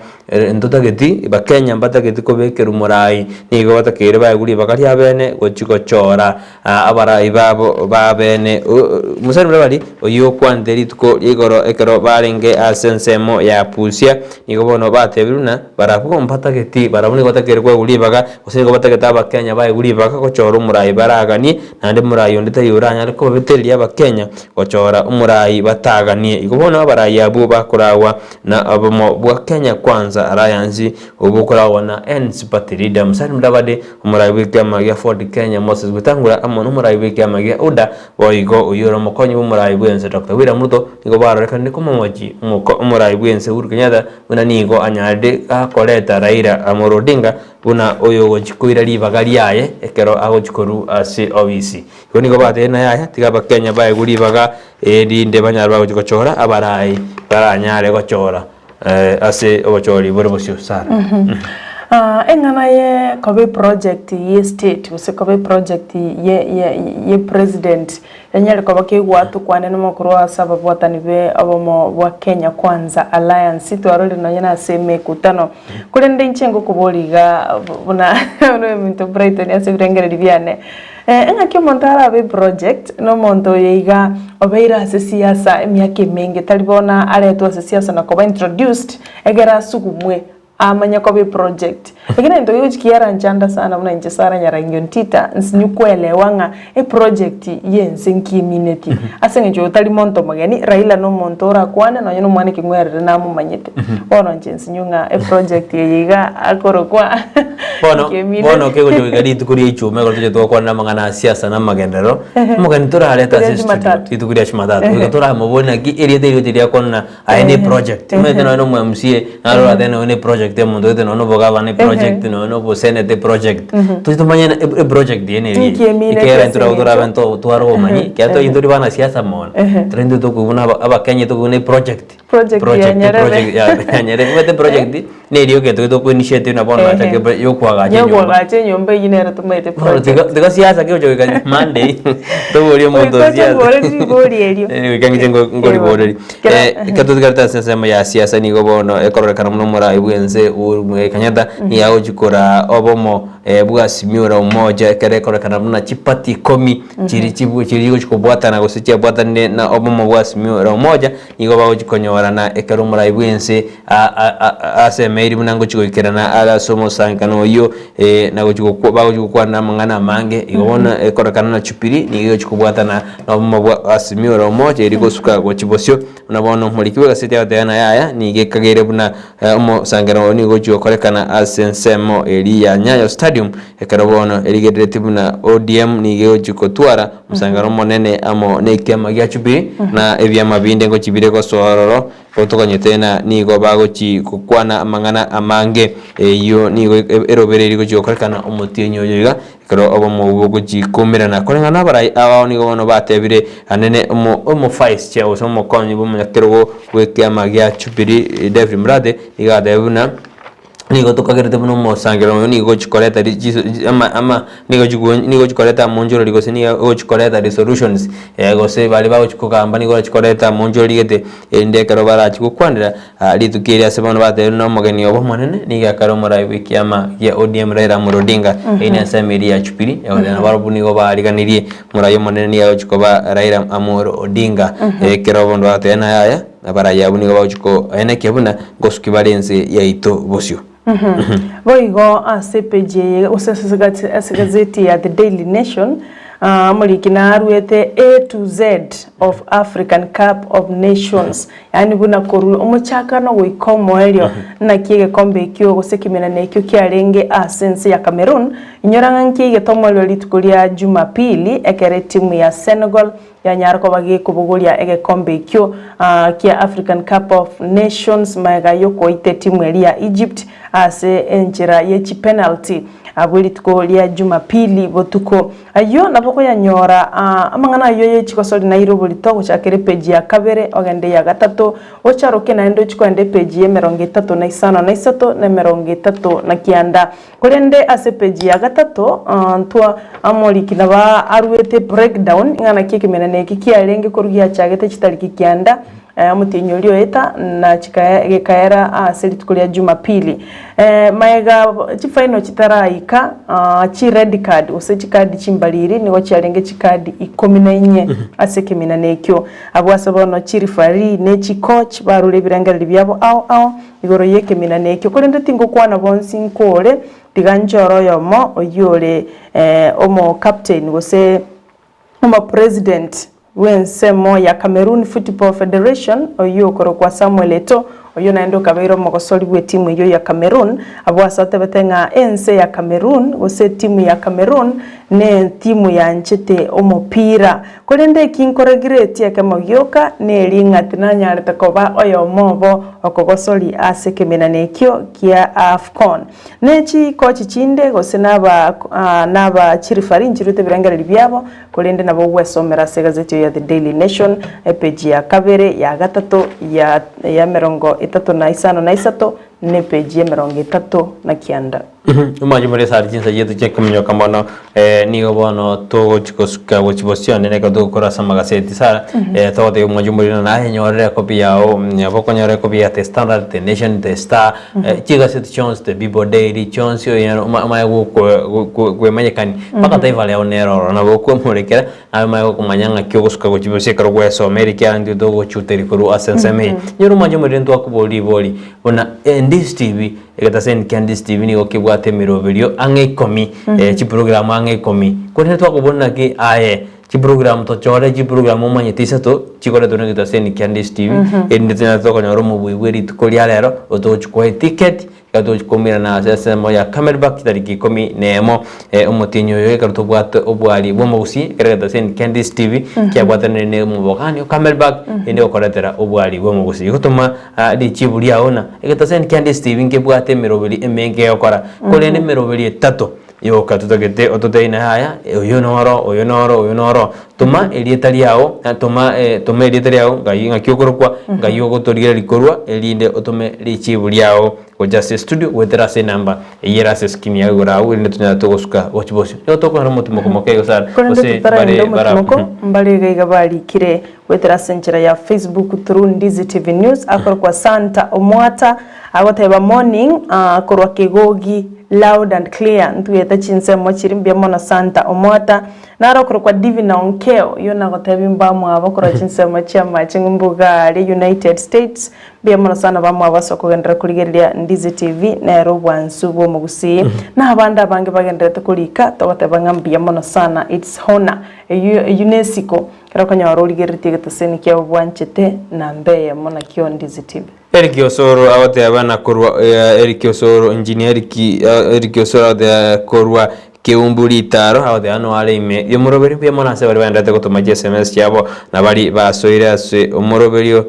ntotageti bakenya mbatageti kobekerwa morai, nigo batakeire baegwe ribaga riabene gochia gochora abarai babo b'abeene. Musa Mudavadi, oyio okwanete rituko ria igoro ekero barenge ase ensemo ya Busia, nigo bono batebirwe buna barabwo mbatageti, barabwo nigo batakeire koegwa ribaga, gose nigo batagete Abakenya baegwe ribaga gochora omorai baraganie, naende morai onde taiyo oranyare kobabetereria Abakenya gochora omorai bataganie. Igo bono abarai abwo bakoragwa na obomo bwa Kenya Kwanza Alliance, obwo bokoragwa na NC Party Leader Musalia Mudavadi, Omorai bw'ekiama gia Ford Kenya Moses Wetangula amo nomorai bw'ekiama gia UDA boigo oyio ore omokonyi bw'omorai bw'ense Doctor William Ruto nigo barorekanire komomochi omorai bw'ense Uhuru Kenyatta buna nigo anyarire gakoreta Raila Amolo Odinga buna oyogochi koira ribaga riaye ekero agochi korwa ase obisi. Igo nigo batebire naye aya tiga abakenya baegwe ribaga erinde banyare bagochi gochora abarai baranyare gochora Ase obochori bore bosio sana. Eng'ana ye koba eproject ye state gose koba eproject ye ye ye president enyare koba kegwatokwane na omokoro ase ababwatani be obomo bwa Kenya Kwanza Alliance twarorire nonye na ase emekutano. Korende inche ngokoboria iga buna buna ominto Brighton ase ebirengererio biane. Engaki omonto arabe eproject, na omonto oyo iga obeire ase siasa emiaka emenge, tari bono aretwe ase siasa na koba introduced, egere asugumwe amanye koba eproject. Lakini egento kegochi kiaranchanda sana buna inche Sarah Nyarangi Ontita, nsinye koelewa ng'a eproject ya ense nki eminetie. Ase eng'encho oyo tari monto omogeni, Raila na omonto orakwane nonye na omwana ekeng'werere namomanyete. Bono inche nsinye ng'a eproject eye iga akorokwa Bono nki eminetie. bono kegocha goika rituko ria ichumaa ekero toche togokwanera amang'ana a siasa na amagenderero, omogeni torarete Rituko ria ase estudio Jumatatu. rituko ria jumatatu, goika toramoborie naki erieta erio rigocha riakwana aye ne eproject. Omanyete nonye na omo MCA naro oratebe nonya ne eproject. eproject omonto oete nonya na obogavana eproject nonya na oboseneta eproject. Toche tomanye na eproject eye neri Inki emineti ekero ase intwe nabo eng'encho? torabe nto tware obomanyi ekiagera tore intwe tore banasiasa mono, tore intwe tokoigwa buna aba abakenya tokoigwa buna eproject. Project ya Nyerere. Project ya Nyerere. Omanyete project neri egento gete oko initiate buna bono nachake Ehe. yokoagacha enyomba. Yokoagacha enyomba eywo nere tomaete Bono project. tiga tiga siasa kegocha goika Monday toborie omonto Goika o siasa. oche mbore ribori erio. Eh, goika ng'iche ngo- ngoriboreri. Kera- Eh, ekero totigarete ase ensemo ya siasa nigo bono ekororekana buna omorai bwense Uhuru Muigai Kenyatta nigo agochi koraa obomo bwa Azimio la Umoja ekero ekororekana buna chiparty ikomi chiri chibu chiri chigochi kobwatana gose chiabwatanire na obomo bwa Azimio la Umoja. Nigo bagochia konyorana ekero omorai bw'ense asemeiri buna ngochia goikerana are ase omosangererekano oyio, ee, na gochia gokwa bagochia gokwana amang'ana amange. Igo bono ekororekana na Jubilee nigo egochia kobwatana na obomo bwa Azimio la Umoja erio gosuka gochia bosio. Buna bono omoriki bw'egaseti agoteba ng'a yaya nigo ekageire buna omosangererekano oyo nigo ogochia gokorekana ase ensemo eria ya Nyayo Stadium, ekero bono erigereretie buna ODM nigo egochia gotwara Omosangano omonene amo nekiama gia Jubilee na ebiama binde ngochia bire gosoa ororo, gotoganyete na nigo bagochi gokwana amang'ana amange. Eyio nigo erobereiri gochia gokorekana omotienyi oyo iga, ekero obomo obwo bogochi koumerana. Koreng'ana nabarai abao nigo bono batebire anene omo omo vice chair gose omokonyi bw'omonyakerogo bw'ekiama gia Jubilee David Murathe nigo atebire buna. Nigo tokagerete buna omosangerero oyo nigo ogochia koreta ri chiso ama ama nigo chigo nigo ogochia koreta amonchorori gose nigo ogochia koreta resolutions gose baria bagochia kogamba nigo ogochia koreta amonchorori gete, erinde ekero barachie gokwanera rituko erio ase bono batebire buna omogeni obo omonene nigo akare omorai bwa ekiama gia ODM Raila Amolo Odinga, eyio nensemo eria ya Jubilee, egoteba nabarobwo nigo bariganirie omorai omonene nigo agochia koba Raila Amolo Odinga, ekero bono bagoteba naye aya. Abarai abwo nigo bagochia koenekia buna ngosuki bare ense yaito bosio. Boigo ase epeji eye gose ase egazeti ya The Daily Nation, omoriki naruete A to Z of African Cup of Nations, yaani buna korwa omochakano goika omoerio naki egekombe ekio gose ekemenano ekio kiarenge ase ense ya Cameroon. Inyora ng'a nkiaigete omoerio rituko ria Jumapili ekero etimu ya Senegal Yanyara koba gekobogoria egekombe ekio kia African Cup of Nations magega y'okoita etimu eria ya Egypt ase enchera ye chipenalty abwo rituko ria Jumapili botuko. Ayio nabo okoyanyora amang'ana ayio ye chigosori naire oborito gochakera epeji ya kabere ogende eya gatato ocharoke naende ochie kogenda epeji ya emerongo etato na isano na isato na emerongo etato na kianda. Korende ase epeji ya gatato, ntwa omoriki nabo aruete breakdown ng'a naki ekemeneno eke kiarenge korwa giachagete chitariki kianda omotienyi oria oeta na chikae gekaera ase rituko ria Jumapili. Maega chifinal chitaraika chi red card gose chikadi chimbariri nigo chiarenge chikadi ikomi na inye ase ekemeneno ekio. Abwo ase bono chireferee ne chicoach barure ebirengererio biabo ao ao Igoro y'ekeminana ekio, korende tingokwana bonsi nkore, tiga nchore oyomo oyio ore omocaptain gose omopresident bw'ensemo ya Cameroon Football Federation oyio okorokwa Samuel Eto'o, oyio naende okabeire omogosori bw'etimu eyio ya Cameroon, abwo ase atebete ng'a ense ya Cameroon gose etimu ya Cameroon netimu yanchete omopira. Korende eki nkoregeretie ekemo gioka neri ng'a tinanyarete koba oyomo obo okogosoria ase ekemenano ekio kia Afcon. Ne chikochi chinde gose naba naba chirifari nchiruete ebirengererio biabo, korende nabo ogwesomera ase egazeti eye ya The Daily Nation, epeji ya kabere, ya gatato, ya ya emerongo etato na isano na isato, na epeji ya emerongo etato na kianda. Omwancho more ase aria chinsa chiaito chiakominyoka mono, nigo bono togochi gosuka gochia bosio onde ekero togokora ase amagaseti Sarah, togotebia omwancho more ng'a naye nyorere ekopi yao, nabo okonyora ekopi ya The Standard, The Nation, The Star, chigaseti chionsi, The People Daily, chionsi onyore oma omanye goko go kwemanyekania, mpaka Taifa Leo nere ororo nabo okomorekera, naye omanye gokomanya ng'aki ogosuka gochia bosio ekero gwesoma ere ekiagera intwe togochuteria korwa ase ensemo eye. Nyora omwancho more ntwakoboria ribori, buna Ndisi TV. Egetaseni kia Ndisi TV nigo kebwate emeroberio ang'e ikomi, chiprogramu ang'e ikomi. Korende twakobuna naki aye? Chiprogram tochore chiprogram omanyete isato chikoretwa na egetaseni kia Ndizi TV erinde tonyare tokonyora omobui bwe rituko ria rero otogochi koa eticket ekero togochi koumerana ase ensemo ya Camelback chitariki ikomi na emo omotienyi oyo ekero tobwate obwari bwa omogusii ekero egetaseni kia Ndizi TV kiabwatanire na omobogani o Camelback erinde gokoretera obwari bwa omogusii. Igo toma richibu riao ng'a egetaseni kia Ndizi TV nkebwate emeroberi emenge egokora korende emeroberi etato Yoka totagete ototebie naye aya, oyo noro, oyo noro, oyo noro. Toma erieta riao, toma toma erieta riao ngai ng'aki okorokwa, ngai ogotorigereria korwa, erinde otome richibu riao gocha ase estudio goetera ase enamba eyio ere ase eskrini yago igoro agwo erinde tonyare togosuka gochia bosio. Nigo tokonyora omotimoko moke igo sana, Korende gose totaragenda mbare bara omotimoko, mbare iga iga barikire goetera ase enchera ya Facebook through Ndizi TV News, akorokwa Santa Omwata, Agoteba morning korwa kegogi loud and clear ntwete chinsemo chiri mbuya mono Santa omwata naro okorokwa Divina Onkeo oyio nagotebi mbamwabo korwa chinsemo chia amache ng'umbu iga aria United States mbuya mono sana bamwabo ase okogenderera korigereria Ndizi TV nere obwansu bw'omogusii na abande abange bagendererete korika togoteba ng'a mbuya mono sana it's honor eyio eyio nesiko ekero okonyora origereretie egetoseni kiabo bwanchete namba eyemo nakio Ndizi TV. Eric Osoro agoteba na korwa Eric Osoro Engineer Eric Eric Osoro agoteba korwa Keumbu Ritaro agoteba no are ime y'omoroberio mbuya mono ase baria baenderete gotoma chi sms chiabo na bari basoire ase omoroberio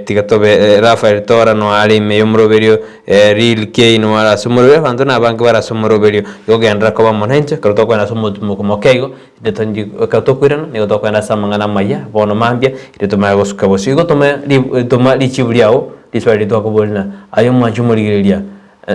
tiga tobe Raphael Tora no are ime y'omoroberio Real K no are ase omoroberio abanto na abange bare ase omoroberio igo genderera koba amo naintwe ekero tokogenda ase omotimoko moke igo Ekero tokoirana nigo tokogenda ase amang'ana amaya bono mambia, erio tomanye gosuka bosio. Igo tome toma richibu riao riswali riria twakoboria ng'a aye omwanchi omorigereria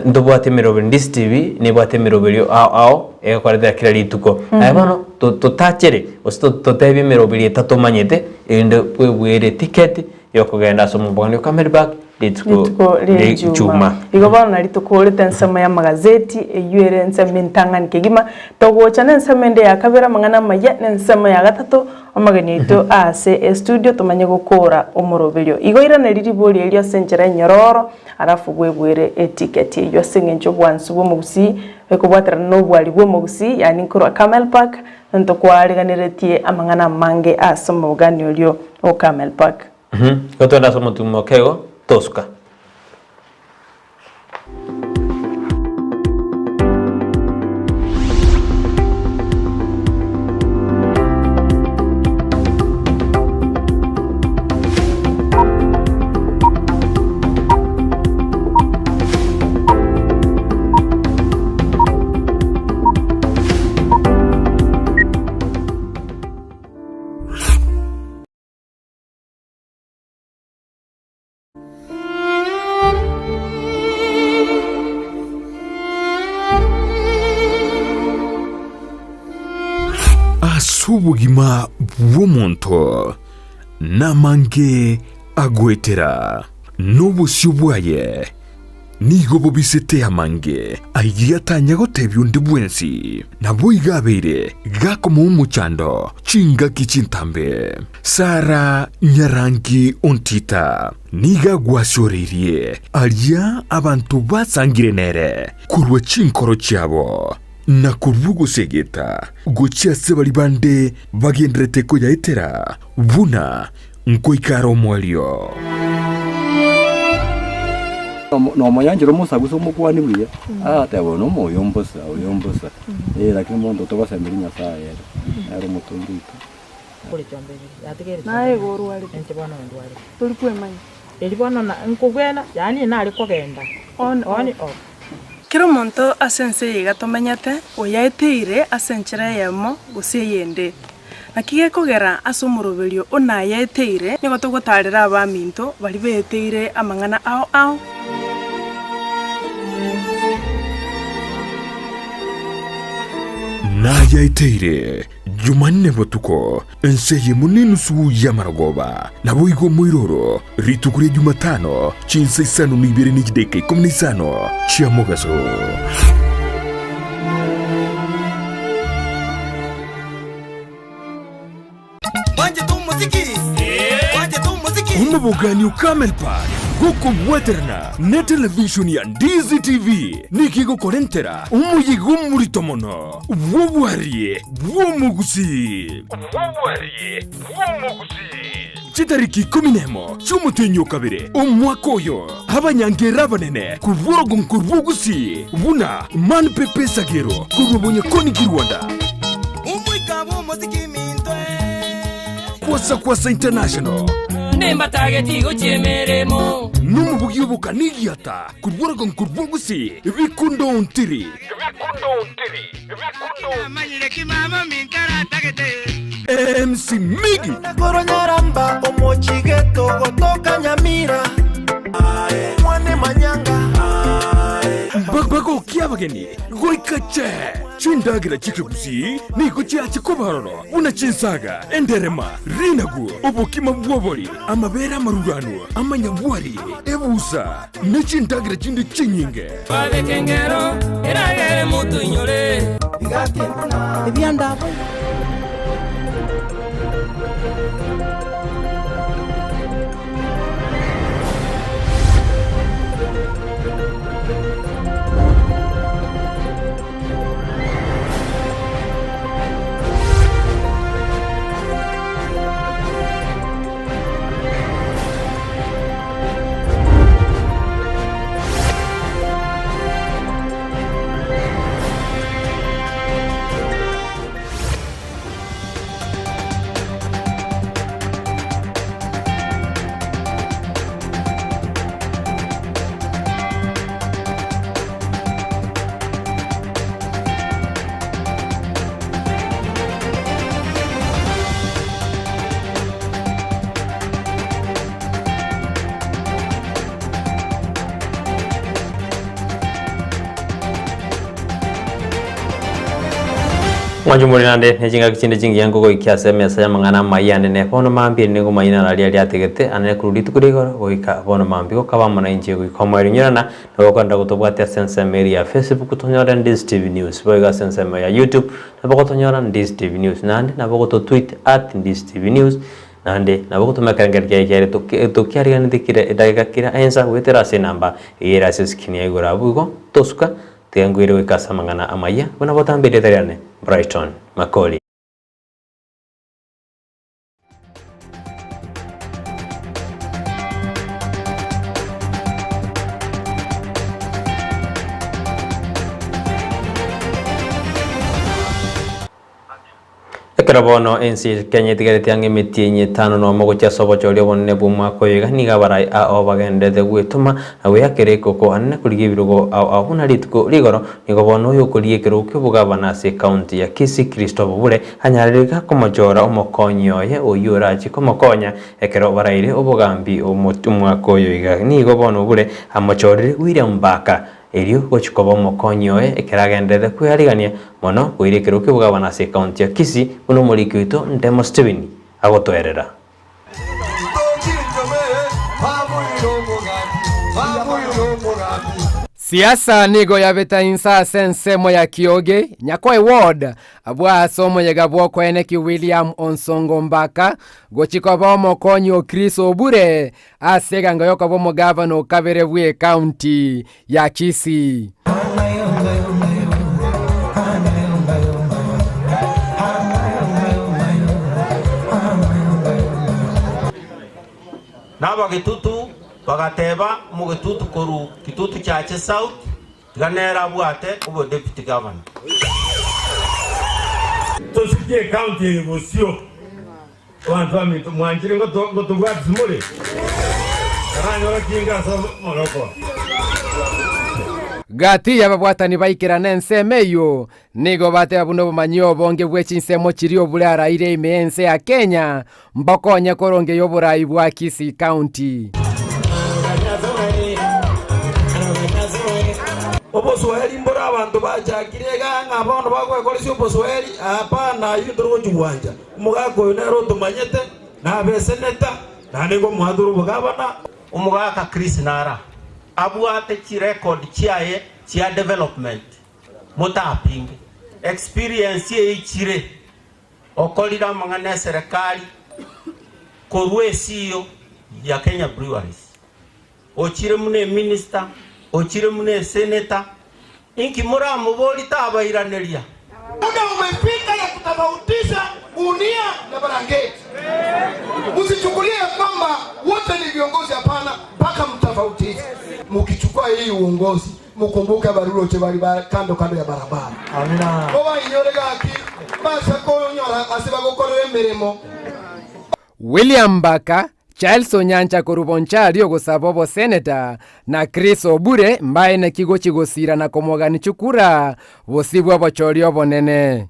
ntobwate emeroberio ndisi TV nebwate emeroberio ao ao egokoretera kera rituko. Aye bono totachere gose totebie emeroberio etatomanyete erinde bwebwere etiketi yokogenda ase omobogani o Camel Park rituko Rituko ria rie Ijumaa. Ijumaa. Igo bono nari tokoorete ensemo y'amagazeti, eyio ere ensemo entang'ani kegima, togocha nensemo ende ya kabere amang'ana amayia, na ensemo ya gatato amageni aito aase estudio tomanye gokoora omoroberio. Igo iraneri ribori erio ase enchera enyororo, alafu bwebwere etiketi eyio ase eng'encho obwansu bw'omogusii ekobwaterana na obwari bw'omogusii, yaani nkorwa Camel Park, ntokwareganeretie amang'ana amange ase omobogani orio o Camel Park. Igo twende ase omotumo oke igo, tosuka. Ase obogima bw'omonto namange agoetera, na obosio bwaye nigo bobisete amange ayio atanya gotebia onde bwensi. Naboigo abeire gakomoa omochando chingaki chintambe. Sara nyarangi ontita nigo agwasioreirie aria abanto basangire nere korwa chinkoro chiabo, na korwa ogosegeta gochia ase baria bande bagendererete koyaetera buna nkoika are omoerio. Nomoyanchera omosagusa omokwanie buya, agateba oyo nomoyo mbosa, oyo mbosa, eh lakini monto togosemeria Nyasaye ere, nere omotongi oito. Naye igo orwarete, tori kwemanya. On off. Kera omonto ase ense eye iga tomenyete, oyaeteire ase enchera eyemo gose eyende. Naki gekogera ase omoroberio o nayaeteire, nigo togotaarera abaminto baria beeteire amang'ana ao ao. Nayaeteire Jumanne botuko, ensa eyemo na enusu y'amarogoba, naboigo omoiroro, rituko ria Jumatano, chinsa isano na ibere ne chidakika ikomi na isano chia mogaso. Omobogani o Camel Park. Gokobwaterana ne television ya Ndizi TV nigo egokorentera omoyega omorito mono bw'obwarie bw'omogusii. Chitariki ikomi nemo chi'omotienyi o kabere omwaka oyo, abanyangera abanene korwa orogongo rw'Ogusii buna Man Pepe Sagero korwa Bonyakoni Kirwanda, Kwasa Kwasa International, Nimbatageti gochia emeremo. Nomobugi obokani egiata korwa orogongo rw'Ogusii Bikundo Ontiri. MC Miggy. Korwa Nyaramba omochigeto gotoka Nyamira mwane manyanga. Bagokia abageni goika che chindagera chi'ekegusii nigo chiache koba aroro buna chinsaga, enderema, rinagu, obokima bw'obori, amabere amaruranu, amanyabwari, ebusa, ne chindagera chinde chinyinge. Babeke engero eragere motoinyore. Mwancho more naende ne chingaki chinde chingiya nkogoikia ase emesa y'amang'ana amaya anene. Bono mambia nigo maina naria riategete anene korwa rituko ria igoro goika bono mambia. Gokaba amo nainche goika omoerio nyorana na gokenda gotobwatia ase ensemo eria ya Facebook tonyore Ndizi TV News boigo ase ensemo ya YouTube nabo gotonyora Ndizi TV News naende nabo gototweet at Ndizi TV News Naende nabo gotoma ekerengerio kiaye kiaye tokiariganeti kera edageka kera ensa goetera ase enamba eye ere ase eskrini ya igoro abwo igo tosuka tiga nkoire goika ase amang'ana amayia buna botambe erieta riane Brighton Makori. Ekero bono ense ya Kenya etigarete ang'e emetienyi etano nomo gochia ase obochori obonene bw'omwaka oyo iga, nigo abarai ao bagendererete gwetoma na gweyakera ekoko anene korigia ebirogo ao ao buna rituko rigoro. Nigo bono oyokorigia ekerogo ki'obogabana ase ekaunti ya Kisii Christopher Obure anyarire iga komochora omokonyi oye oyio orache komokonya ekero baraire obogambi omwaka oyo iga. Nigo bono Obure amochorire William Mbaka Erio gochia koba omokonyi oye ekero agenderete kwearigania mono koira ekerogo ki'obogabana ase ekaunti ya Kisii buna omoriki oito Ndemo Stephen agotoerera. Siasa nigo yabeta inse ase ensemo ya Kioge, Nyakoe Ward, abwo ase omoyega bw'okoeneki William Onsongo Mbaka gochia koba omokonyi o Chris Obure Ase egango y'okoba omogavana o kabere bw'ecounty ya Kisii. Na Abagetutu bagateba, Omogetutu korwa Kitutu Chache South, tiga nere abwate obodeputy governor. Tosikie ecounty eye bosio. Abanto baminto, mwanchire ngotobwatisia more? Taranyora kinga ase amagoko. Gati y'ababwatani baikerana ensemo eyio, nigo bateba buna obomanyi obonge bwe chinsemo chiria obure araire ime y'ense ya Kenya mbokonye korongeya oborai bwa Kisii County. Oboswahili mbore abanto bachakire igaa ng'a bono bagwekoresia oboswahili, hapana, ayio ntori gochia gwancha. Omogaka oyo nere otomanyete, nabe eseneta, naende nkomoatora obogabana. Omogaka Chris nara abwate chirecord chiaye chia development motapinge. Experience eichire okorire amang'ana eserekari korwa esiyo ya Kenya Breweries. Ochire buna eminista, ochire buna eseneta, inki moramobori tabairaneria? Muda umefika ya kutofautisha gunia na barangeti. Msichukulie ya kwamba wote ni viongozi, hapana, mpaka mtofautishe. Mkichukua hii uongozi mukumbuke baruroche bali kando kando ya barabara. Amina. Oba inyore gaki basa konyora ase bagokorera emirimo. William Mbaka, Charles Onyancha korwa Bonchari ogosaba oboseneta na Chris Obure mbae naki gochi gosira na komogani chikura bosibwa obochori obonene.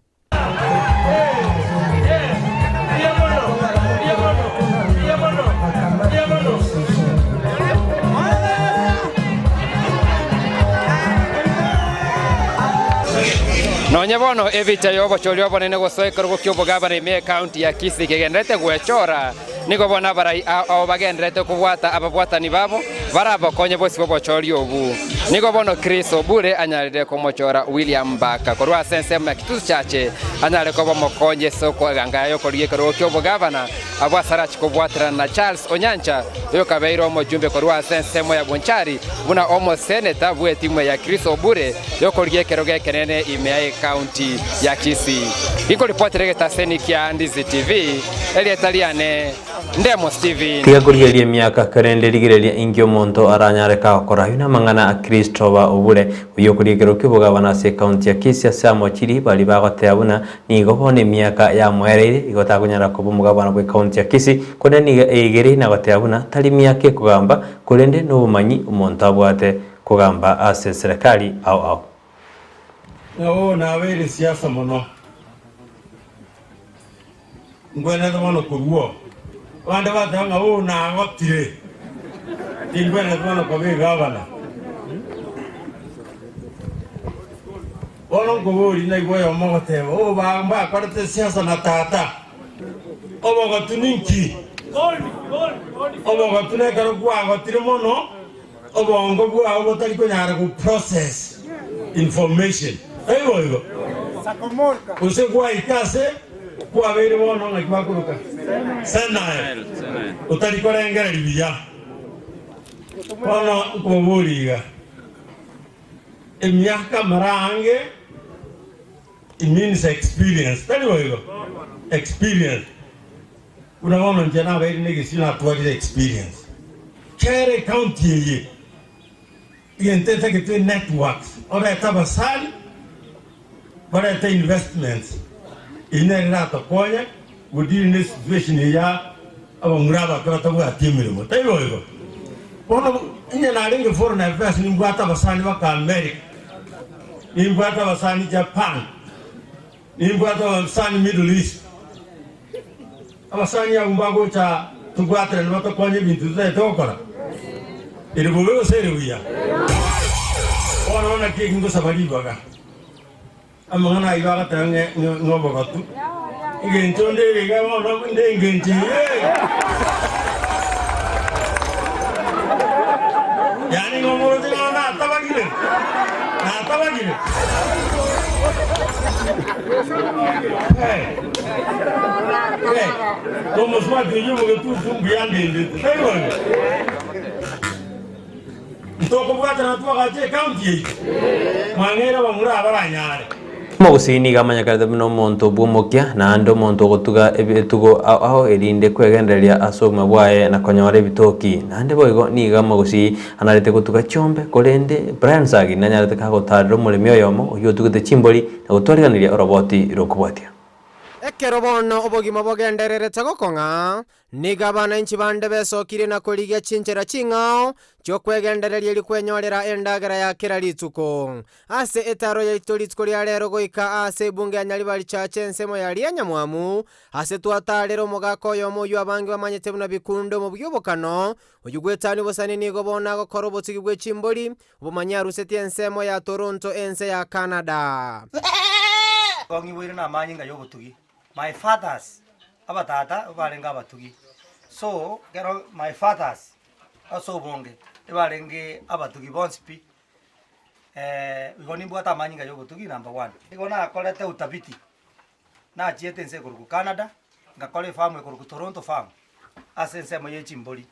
Nonye bono ebicha ya obochori obonene gosoekerwa gokia obogabana ime ekaunti ya Kisii kegenderete gwechora nigo bono abarai ao bagenderete kobwata ababwatani babo barabokonye bosi bobochori obu. Nigo bono Chris Obure anyarire komochora William Mbaka korwa ase ensemo ya Kitutu Chache anyare koba mokonye ase okoganga yokorigia ekerogo kia obogabana abwo ase arachi kobwaterana na Charles Onyancha oyokabeire omojumbe korwa ase ensemo ya Bonchari buna omoseneta bwe etimu ya Chris Obure yokorigia ekerogo ekenene ime ya ekaunti ya Kisii. Inkoripotera egetaseni kia Ndizi TV, erieta riane Ndemo Steven. Tiga korigereria emiaka, korende rigereria inki omonto aranyare kagokora. Ayio namang'ana a Christopher Obure, oyio okorigia ekerogo ki'obogabana ase ekaunti ya Kisii ase amochiri baria bagoteba buna nigo bono emiaka yamoereire igo takonyara koba omogabana bw'ekaunti ya Kisii, korende nigo eigereiri na goteba buna tari miaka ekogamba korende nobomanyi omonto abwate kogamba ase serekari ao ao. Ng'a oo nabeire siasa mono, ngwenerete bono korwa oo. Abande bateba ng'a oo nagotire, tingwenereti bono koba egavana. Bono nkoboria naigwe oyomo ogoteba, oo ba mbakorete siasa na tata, obogotu ninki? Obogotu nekero kwagotire mono, Obongo bwao botari konyara go process information, taibo igo? Gose gwaika ase kwabeire bono ng'aki bakoroka senile, otari korengereria buya. Bono nkoboboria iga, emiaka mara aange it means experience, tari boigo? Experience. Buna bono inche nabeire negesio natwarire experience. Kera ecounty eye egento etagete networks, orete abasani, barete investments, eyio nere eratokonye go deal ne situation eye ya abamura abake batabwati emeremo, taibo igo? Bono onye narenge foreign affairs nimbwate abasani baka America, nimbwate abasani Japan, Nimbwate abasani Middle East. Abasani abwo mbagocha tobwaterane batokonye ebinto totagete gokora. Ere bobe gose ere buya? Bono naki eki ngosaba ribaga. Amang'ana ayio agateba ng'a ng'a obogotu. Engencho nde ere iga bono nde engencho eye. Yaani ng'a omoroche ng'a natabagire, natabagire. Hey, hey, nomosubati oyio omogetutu mbuya andendete, tari boigo? Ntokobwatana twagache ekaunti yaito, mwang'eire abamura abaranyare. Omogusii nigo amanyekanete buna omonto bw'omokia, naende omonto ogotuga etugo ao ao erinde kwegendereria ase obogima bwaye na konyora ebitoki. Naende boigo nigo omogusii anarete gotuga chiombe, korende Brian Sagi nanyarete kagotaarera omoremi oyomo oyio otugete chimbori na gotwariganiria oroboti rokobwatia. Ekero bono obogima bogendererete gokong'a, Nigo abananchi bande besokirie na korigia chinchera ching'ao chi'okwegendereria erio kwenyorera endagera ya kera rituko. Ase etaaro yaito rituko ria rero goika aase ebunge ya Nyaribari Church ensemo ya Rianyamwamu, ase twataarire omogaka oyomo oyio abange bamanyete buna Bikundo omobugi obokano, oyio gwetania obosani nigo bono agokora obotugi bwe chimbori, obomanyi arusetie ensemo ya Toronto ense ya Canada. Kong'iboire namanyinga y'obotugi. My fathers, abatata ebarenge abatugi, so ekero my fathers ase obonge ebarenge abatugi bonsi pi, igo nimbwate amanyinga ya obotugi number one. Nigo nakorete utafiti, nachiete ense ekorokwa Canada, ngakora efarm ekorokwa Toronto farm, ase ensemo ya echimbori.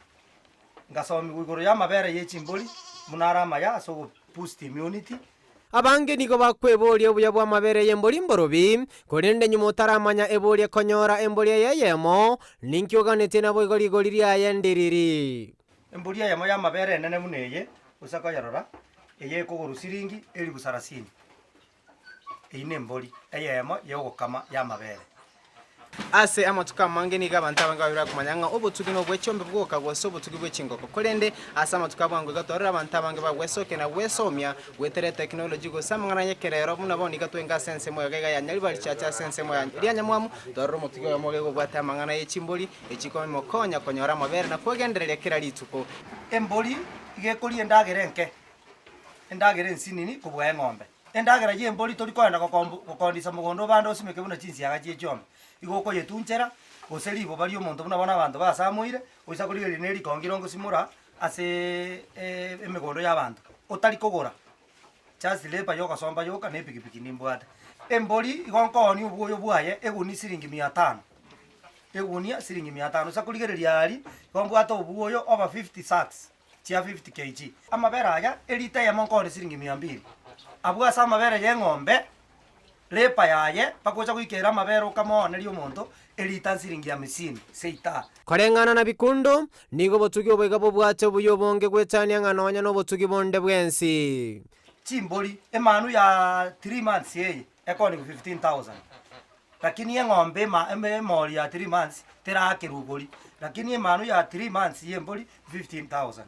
Ngasomigwa igoro y'amabere ye chimbori buna are amaya ase ogo boost immunity. Abange nigo bakweboria obuya bw'amabere y'embori mborobi, korende nyuma otaramanya eborie konyora embori eye eyemo, ninki oganetie naboigo rigori riaye ndiriri. Embori eyemo y'amabere enene buna eye, gose koyerora, eye ekogorwa siringi elifu sarasini. Eyio nembori eyemo y'ogokama y'amabere. Ase amatuko amange nigo abanto abange babeire bakomanya ng'a obotugi nobw'echiombe bwoka gose obotugi bwe chingoko. Korende ase amatuko a bwango iga torore abanto abange bagwesokia na gwesomia goetera etekinoloji gose amang'ana y'ekerero buna bono iga twenga ase ensemo iga iga ya Nyaribari Church ase ensemo ya Rianyamwamu torore omotugi oyomo iga iga obwate amang'ana ye chimbori echikomokonya konyora amabere na kwegendereria kera rituko. Embori iga ekoria endagera enke, endagera ensinini kobua eng'ombe. Endagera y'embori tori koenda gokondisa mogondo obande osimeke buna chinsiaga chie chiombe, igo okoyetunchera, gose riboba ri'omonto buna bono abanto basamoire, oisa korigereria ne rikongi rongosimora ase emegondo y'abanto, otari kogora, just labour y'ogosomba yoka na epikipiki nimbwate. Embori igo nkoonia obwoyo bwaye eguni siringi mia tano, egunia siringi mia tano, oisa korigereria aria, igo mbwate obwoyo over 50 sacks. chia 50 kg. Amabere aya elita eyemo nkore siringi mia mbili. Abwo ase amabere y'eng'ombe, repa yaye bagocha goikera amabere okamooneria omonto elita nsiringi hamsini, seita. Koreng'ana na bikundo, nigo obotugi obo iga bobwate obuya obonge goetania ng'a nonya nobotugi bonde bwensi. Chimbori, emanu ya 3 months eye ekonigwa 15000. Lakini eng'ombe ema emori ya 3 months terakerwa obori, lakini emanu ya 3 months ya embori 15000.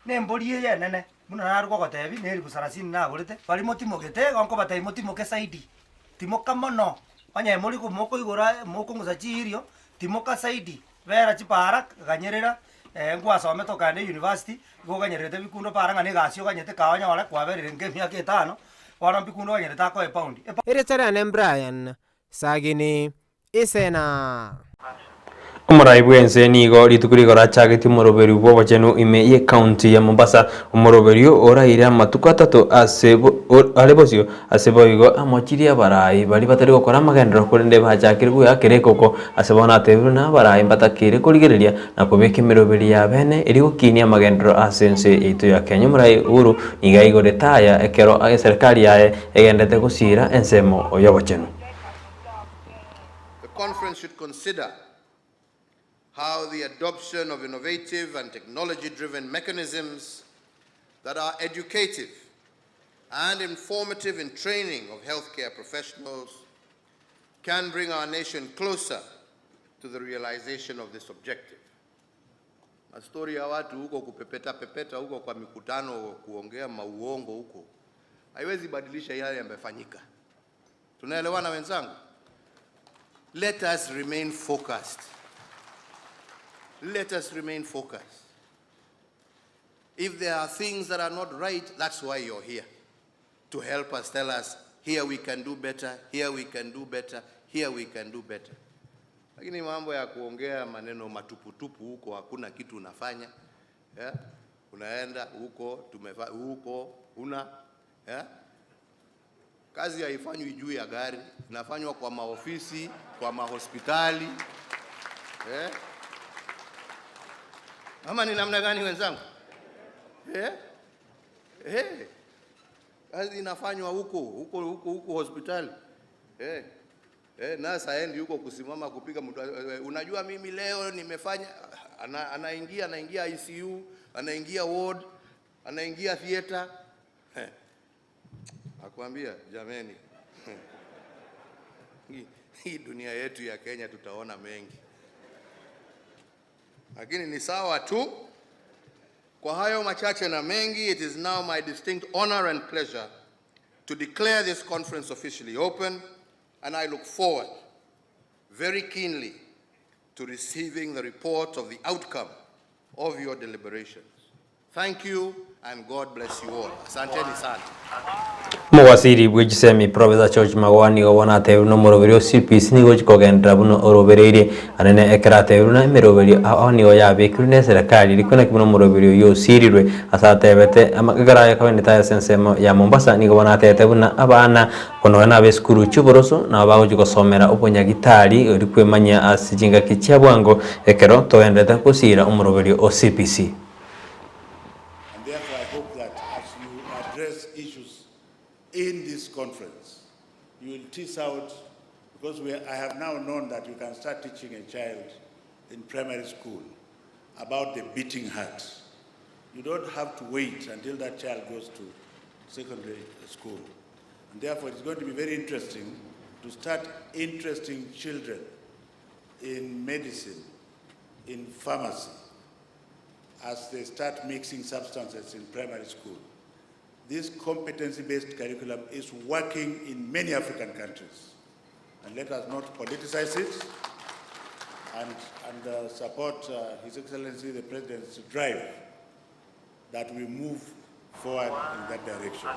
Na embori eye enene, buna nare kogotebi na elifu sarasini nagorete, baria motimogete igo nkobatebia motimoke zaidi, timoka mono, onye mori mokoigora mokong'usa chiirio, timoka zaidi, bera chipara, ganyerera, nkwasomete okaenda university, igo oganyererete bikundo para ng'a na egasi oganyete kaa onyore kwaberire nka emiaka etano, bono mbikundo oganyerete akoe epaundi. Erieta riane Brian Sagini Isena. Omorai bw'ense nigo rituko rigoro achagetie omoroberio bw'obochenu ime y'ecounty ya Mombasa, omoroberio oraire amatuko atato ase are bosio ase boigo amochirie abarai baria batari gokora amagenderero korende bachakire goeakera ekoko ase bono atebirwe na abarai mbatakeire korigereria na kobeka emeroberio ya bene erio gokinia amagenderero ase ense yaito ya Kenya. Omorai Uhuru nigo aigorete aya ekero eserikari yaye egendete gosiira ensemo y'obochenu. The conference should consider how the adoption of innovative and technology-driven mechanisms that are educative and informative in training of healthcare professionals can bring our nation closer to the realization of this objective. Mastori ya watu huko kupepeta pepeta huko kwa mikutano kuongea mauongo huko haiwezi badilisha yale yamefanyika. Tunaelewana wenzangu? Let us remain focused. Let us remain focused. If there are things that are not right, that's why you're here. To help us tell us, here we can do better, here we can do better, here we can do better. Lakini mambo ya kuongea maneno matuputupu huko hakuna kitu unafanya. Yeah? Unaenda huko tumefa huko una yeah? Kazi haifanywi juu ya gari, inafanywa kwa maofisi, kwa mahospitali eh? Ama ni namna gani wenzangu eh? Eh? Kazi inafanywa huko huko huko huko hospitali eh? Eh, nasa haendi huko kusimama kupiga mtu. Unajua mimi leo nimefanya, ana, anaingia anaingia ICU, anaingia ward, anaingia theater eh. Akwambia jameni, hii dunia yetu ya Kenya tutaona mengi, lakini ni sawa tu. Kwa hayo machache na mengi, it is now my distinct honor and pleasure to declare this conference officially open, and I look forward very keenly to receiving the report of the outcome of your deliberations. Thank you and God bless you all. Asanteni sana. Omowaziri bwe chisemi Professor George Magoha nigo bono atebire buna omoroberio o CPC nigo ochi kogenderera buna orobereirie anene ekero atebire buna emeroberio ao nigo yabekirwe ne eserekari erio naki buna omoroberio oyio osirirwe ase atebete ekero aye kabenete ase ensemo ya Mombasa nigo bono atebete buna abana bono na abesukuru chioboroso nabo bagochi gosomera obonyagitari erio kwemanyia ase chingaki chia bwango ekero togendererete gosira omoroberio o CPC. in this conference, you will tease out, because we, I have now known that you can start teaching a child in primary school about the beating heart. You don't have to wait until that child goes to secondary school. And therefore, it's going to be very interesting to start interesting children in medicine, in pharmacy, as they start mixing substances in primary school. This competency-based curriculum is working in many African countries. And let us not politicize it and, and uh, support uh, His Excellency the President's drive that we move forward in that direction.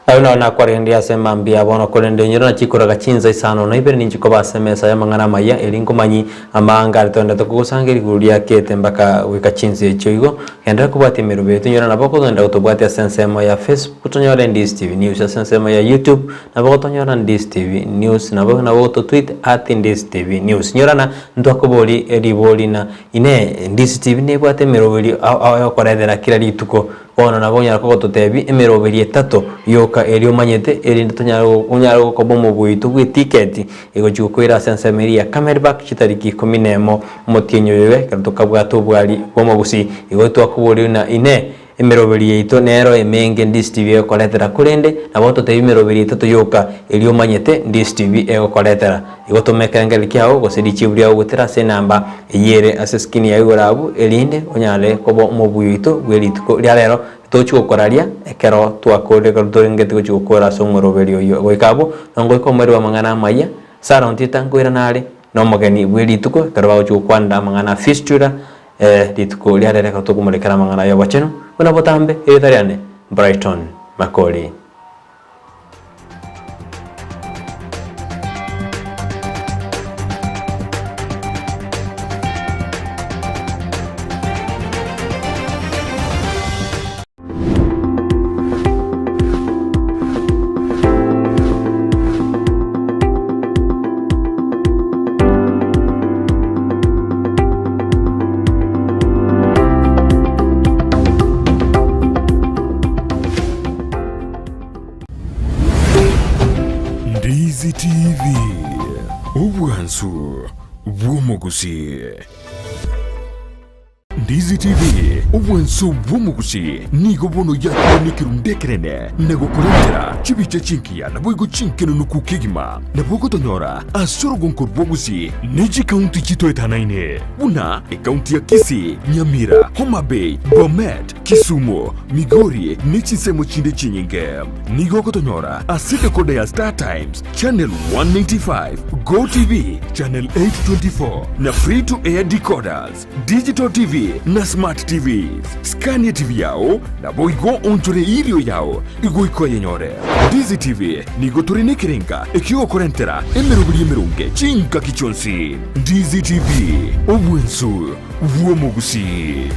Ayio naro nakwaregenderia ase mambia bono, korende inyore naki ikoraga chinsa isano na ibere ninche koba ase emesa y'amang'ana amaya, erio nkomanyi amaanga aria togenderete kogosanga riguru riakete mpaka goika chinsa echio. Igo genderera kobwatia emerobio yaito, inyore nabo okogenda gotobwatia ase ensemo ya Facebook tonyore Ndisi TV News, ase ensemo ya YouTube nabo gotonyora Ndisi TV News, nabo nabo gototweet at Ndisi TV News. Inyora na ntwakobori ribori na Inee! Ndisi TV nebwate emeroberio ao ao yokorethera kera rituko? Bono nabo onyare kogototebia emeroberio etato yoka eria omanyete, erinde tonyare onyare gokoba omobuya oito bw'etiketi egochia gokoira ase ensemo eria ya Camelback chitariki ikomi nemo omotienyi oyo iga ekero tokabwata obwari bw'omogusii. Igo twakoboria ng'a inee! Emeroberio yaito nero emenge Ndisi TV egokoretera, korende nabo ototebie emeroberio etato yoka eria omanyete Ndisi TV egokoretera. Igo toma ekerengererio kiao gose richibu riao goetera ase enamba eyio ere ase eskrini yao igoro abwo, erinde onyare koba omobuya oito bwe rituko ria rero tochi gokoraria ekero twakorire ekero torengeti gochi gokora ase omoroberio oyio. Goika abwo nongoika omoerio bw'amang'ana amaya, Sarah Ontita nkoirana are nomogeni bwe rituko ekero bagochi gokwanera amang'ana a fistula Ee, rituko ria rero ekero tokomorekera amang'ana ay'obochenu, buna botambe, erieta riane Brighton Makori. Ndizi TV, obwansu bw'omogusii. Ndizi TV, obwanso bw'omogusi, nigo bono yakire nekerundu ekenene na gokorentera chibicha chingiya naboigo chinkenunuku kegima. Nabo ogotonyora ase orogonko rw'obogusi ne chikaunti chitoetanaine buna ekaunti ya Kisii, Nyamira, Homa Bay, Bomet, Kisumu, Migori ne chinsemo chinde chinyinge. Nigo ogotonyora ase decoder ya Star Times, Channel 195, Go TV, Channel 824 na Free to Air decoders. Digital TV na Smart TVs. Skania TV yao naboigo onchore irio yao igoika oyenyore. Ndizi TV nigo tore nekerenga ekiogokorentera emeroberi emeronge chingaki chionsi. Ndizi TV, obwensu bw'omogusii.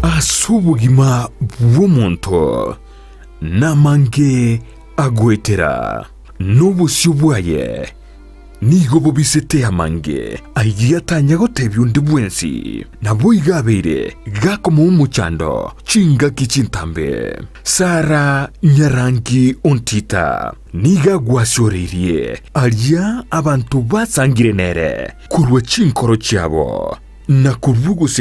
Ase obogima bw'omonto namange agoetera, na obosio bwaye nigo bobisete amange ayio atanya gotebia onde bwensi. Naboigo abeire gakomoa omochando chingaki chintambe. Sara nyarangi ontita nigo agwasioreirie aria abanto basangire nere korwa chinkoro chiabo na korwa ogosesenia.